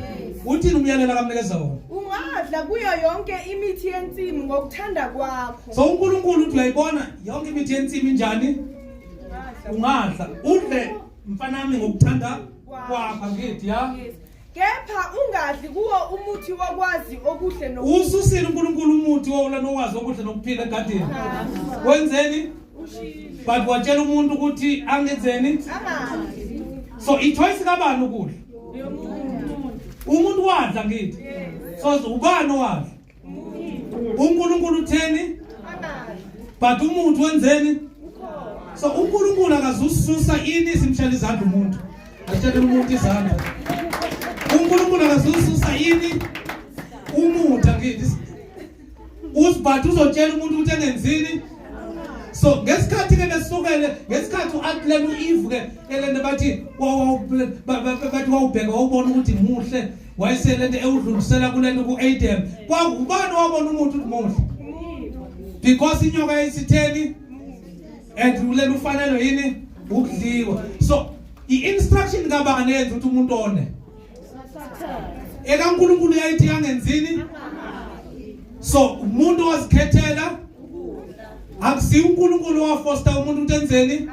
S1: Uthini umyalela kamnikeza wona?
S2: Ungadla kuyo yonke imithi yensimu ngokuthanda kwakho.
S1: So uNkulunkulu uthi uyayibona yonke imithi yensimu injani? Ungadla udle mfanami ngokuthanda kwakho ngithi ya.
S2: Kepha ungadli kuwo umuthi wokwazi okuhle nokubi.
S1: Ususile uNkulunkulu umuthi wokwazi okuhle nokuphila egadini. Wenzeni? But watshela umuntu ukuthi angenzeni? So i-choice kabani ukudla? Umuntu wadla ngithi. So ubani owadla? uNkulunkulu utheni? But umuntu wenzeni? So uNkulunkulu akazususa ini simshela izandla umuntu. Atshele umuntu izandla. uNkulunkulu akazususa ini umuthi angithi. Uzibhatha uzotshela umuntu ukuthi engenzini. So ngesikhathi ke besukele ngesikhathi uAdam uEve ke elento bathi bathi wawubheka wawubona ukuthi muhle wayeselento ewudlulisela kulento kuAdam kwakubani wabona umuntu ukuthi muhle because inyoka yayisitheni and kulelo ufanele yini ukudliwa. So i-instruction kabani yenza ukuthi umuntu one ekaNkulunkulu yayithi angenzini. So umuntu wazikhethela, akusiyo uNkulunkulu owafosta umuntu ukuthi enzeni.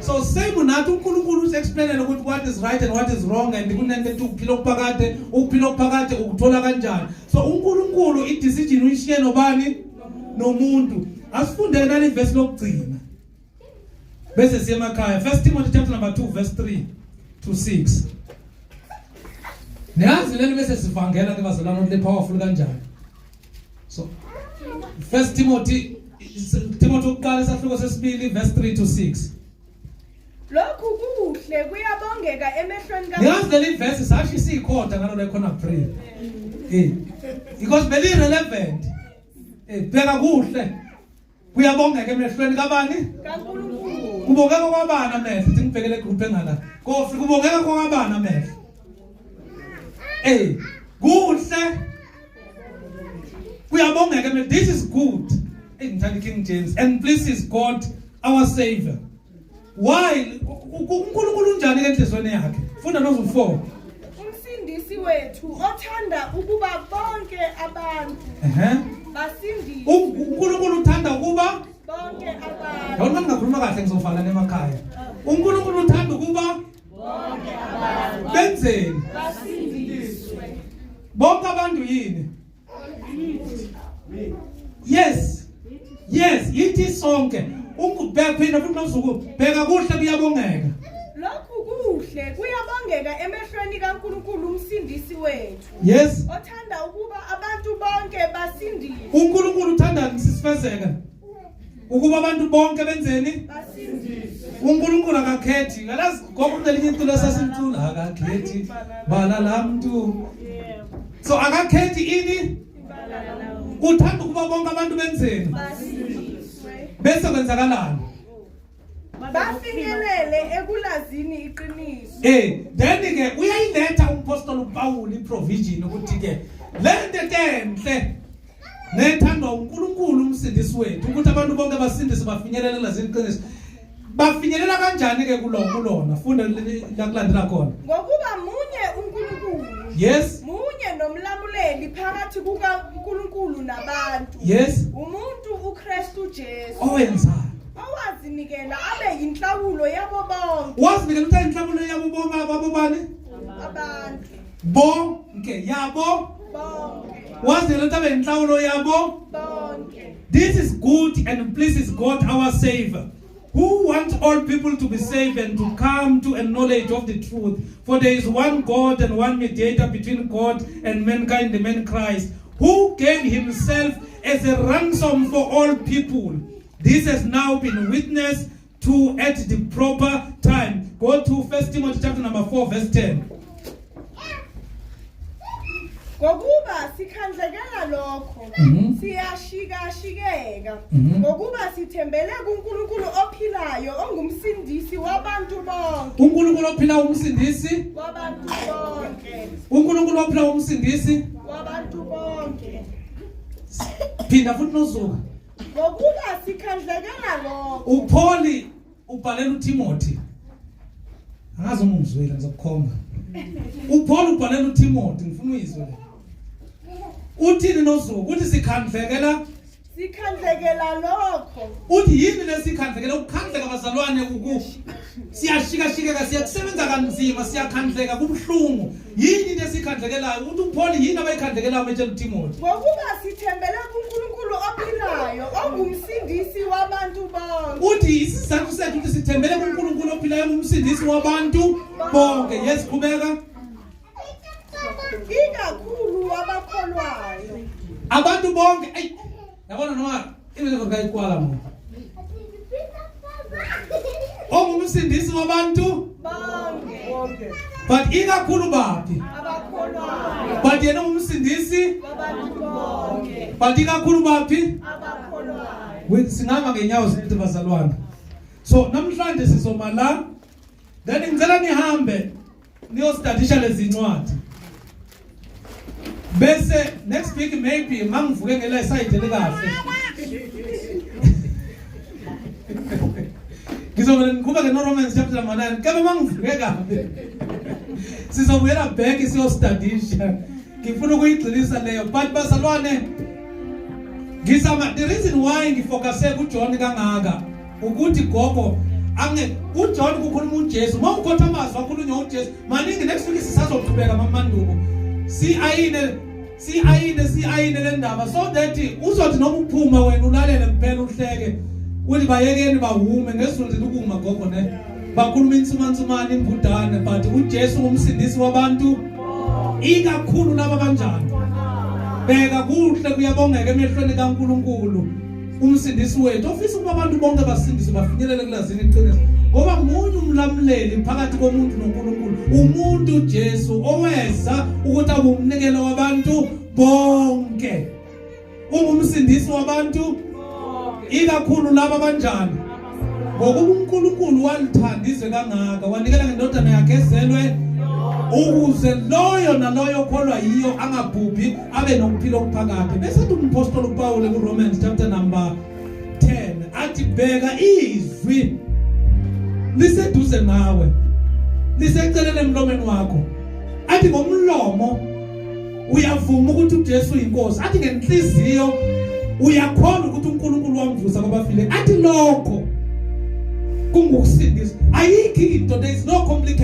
S1: So same nathi uNkulunkulu usi-explainele ukuthi what is right and what is wrong, and kunento ethi ukuphila okuphakade, ukuphila okuphakade ukuthola kanjani. So uNkulunkulu i-decision uyishiye nobani? Nomuntu. Asifundele nali verse lokugcina bese siye emakhaya. First Timothy chapter number 2 verse 3 to 6. Niyazi leli bese sivangela ke bazalwane ukuthi le powerful kanjani. So First Timothy, Timothy ukuqala isahluko sesibili verse 3 to 6.
S2: Lokhu kuhle kuyabongeka emehlweni
S1: ka Niyazi leli verse sasho isikhotha ngalo lekhona prayer. Because beli relevant. Bheka kuhle. Kuyabongeka emehlweni kabani?
S2: KaNkulunkulu.
S1: Kubongeka kwabani amehlo? Ithi ngibhekele group engala. Kofi kubongeka kwabani amehlo? Kuhle. Kuyabongeka emehlo. This is good. Ngithanda King James and pleases God our Savior. Why uNkulunkulu unjani enhlizweni yakhe? Funda nozu 4.
S2: Umsindisi wethu othanda ukuba bonke abantu basindiswe.
S1: uNkulunkulu uthanda ukuba
S2: bonke abantu.
S1: Yabona ngingakhuluma kahle ngizovala nemakhaya. uNkulunkulu uthanda ukuba
S2: bonke abantu
S1: benzeni?
S2: Basindiswe.
S1: Bonke abantu yini? Yes. Yes, yithi sonke. Ungubheka phinda futhi nozuku bheka kuhle kuyabongeka.
S2: Lokhu kuhle kuyabongeka emehlweni kaNkulunkulu umsindisi wethu.
S1: Yes.
S2: Othanda ukuba abantu bonke basindiswe.
S1: uNkulunkulu uthanda sisifezeke. Ukuba abantu bonke benzeni?
S2: Basindiswe.
S1: uNkulunkulu akakhethi. Ngalazi gogo kunelinye iculo esasimcula akakhethi bala lamntu. So akakhethi ini? Uthanda ukuba bonke abantu benzeni?
S2: Basindiswe.
S1: Bese kwenzakalani?
S2: Bafinyelele ekulazini iqiniso.
S1: Then ke uyayiletha umpostoli uPaul iprovision ukuthi ke lento enhle nethandwa uNkulunkulu umsindisi wethu ukuthi abantu bonke basindiswe bafinyelele kulazini iqiniso. Bafinyelela kanjani ke kulona? Funda la kulandela khona.
S2: Ngokuba munye uNkulunkulu.
S1: Yes.
S2: Munye nomlamuleli phakathi kukaNkulunkulu nabantu.
S1: Yes.
S2: Umuntu uKristu Jesu.
S1: Owenza
S2: owazinikela abe yinhlawulo yabo bonke.
S1: Wazinikela ukuthi inhlawulo yabo bonke ababobani?
S2: Abantu.
S1: Bonke yabo
S2: bonke.
S1: Wazinikela ukuthi abe yinhlawulo yabo
S2: bonke.
S1: This is good and pleases God our Savior, who wants all people to be saved and to come to a knowledge of the truth. For there is one God and one mediator between God and mankind, the man Christ, who gave himself as a ransom for all people. This has now been witnessed to at the proper time. Go to 1 Timothy chapter number 4 verse 10.
S2: Ngokuba sikhandlekela lokho, siyashikashikeka, ngokuba sithembele kuNkulunkulu ophilayo ongumsindisi wabantu bonke.
S1: uNkulunkulu ophila umsindisi
S2: wabantu bonke.
S1: uNkulunkulu ophila umsindisi
S2: wabantu bonke.
S1: Phinda futhi nozuka.
S2: Ngokuba sikhandlekela lokho.
S1: uPaul ubhalela uTimothy. Angazi uma ungizwile ngizokukhomba. uPaul ubhalela uTimothy, ngifuna uyizwe le. Uthini nozuku? Uthi sikhandlekela
S2: sikhandlekela lokho.
S1: Uthi yini lesikhandlekela? Ukukhandleka bazalwane uku siyashikashikeka, siyakusebenza kanzima, siyakhandleka kubuhlungu. Yini into esikhandlekelayo? Uthi uPaul yini abayikhandlekelayo metshela uTimothy?
S2: Ngokuba sithembele kuNkulunkulu ophilayo. ophilayo ongumsindisi wabantu bonke.
S1: Uthi isizathu sethu ukuthi sithembele kuNkulunkulu ophilayo ongumsindisi wabantu bonke. Yes, qhubeka.
S2: Ikakhulu wabakholwayo.
S1: Abantu bonke, ayi, yabona noma imizwa kayikwala mo. Ongumsindisi wabantu
S2: bonke.
S1: But ikakhulu baphi?
S2: Abakholwayo.
S1: But yena ungumsindisi
S2: wabantu bonke.
S1: But ikakhulu baphi?
S2: Abakholwayo.
S1: Singama ngenyawo zethu bazalwane. So namhlanje sizoma la, then ngicela nihambe niyostadisha lezi ncwadi. Bese next week maybe mangivuke ngela side likahle, ngizovele ngiqhubeke no Romans chapter number 9. Kebe mangivuke kabi, sizobuyela back siyostadisha. Ngifuna ukuyigxilisa leyo. But bazalwane, ngizama, the reason why ngifocuse kuJohn kangaka ukuthi gogo ange uJohn kukhuluma uJesu. Uma ukhotha amazwi akhulunywa uJesu maningi. Next week sisazoqhubeka mamanduku, si ayine si ayine si ayine le ndaba, so that uzothi noma uphuma wena ulalele kuphela, uhleke, uthi bayekeni bawume ngesiZulu sithi ukuma gogo ne bakhuluma insumansumane, imbudane, but uJesu ngumsindisi wabantu, ikakhulu laba banjani. Bheka, kuhle kuyabongeka emehlweni kaNkuluNkulu umsindisi wethu, ofisa ukuba abantu bonke basindiswe, bafinyelele kulazini iqiniso. Ngoba munye umlamuleli phakathi komuntu noNkulunkulu, umuntu Jesu, oweza ukuthi abe umnikelo wabantu bonke. Ungumsindisi wabantu, ikakhulu laba abanjani. Ngokuba uNkulunkulu walithanda izwe kangaka, wanikela ngendodana yakhe ezelwe, ukuze loyo naloyo okholwa yiyo angabhubhi, abe nokuphila okuphakade. Bese athi umpostoli uPaul kuRomans chapter number 10, athi bheka, izwi liseduze nawe, liseceleni emlomeni wakho. Athi ngomlomo uyavuma ukuthi uJesu uyinkosi, athi ngenhliziyo uyakholwa ukuthi uNkulunkulu wamvusa kwabafile, athi lokho kungukusindisa. Ayikho into, there is no complication.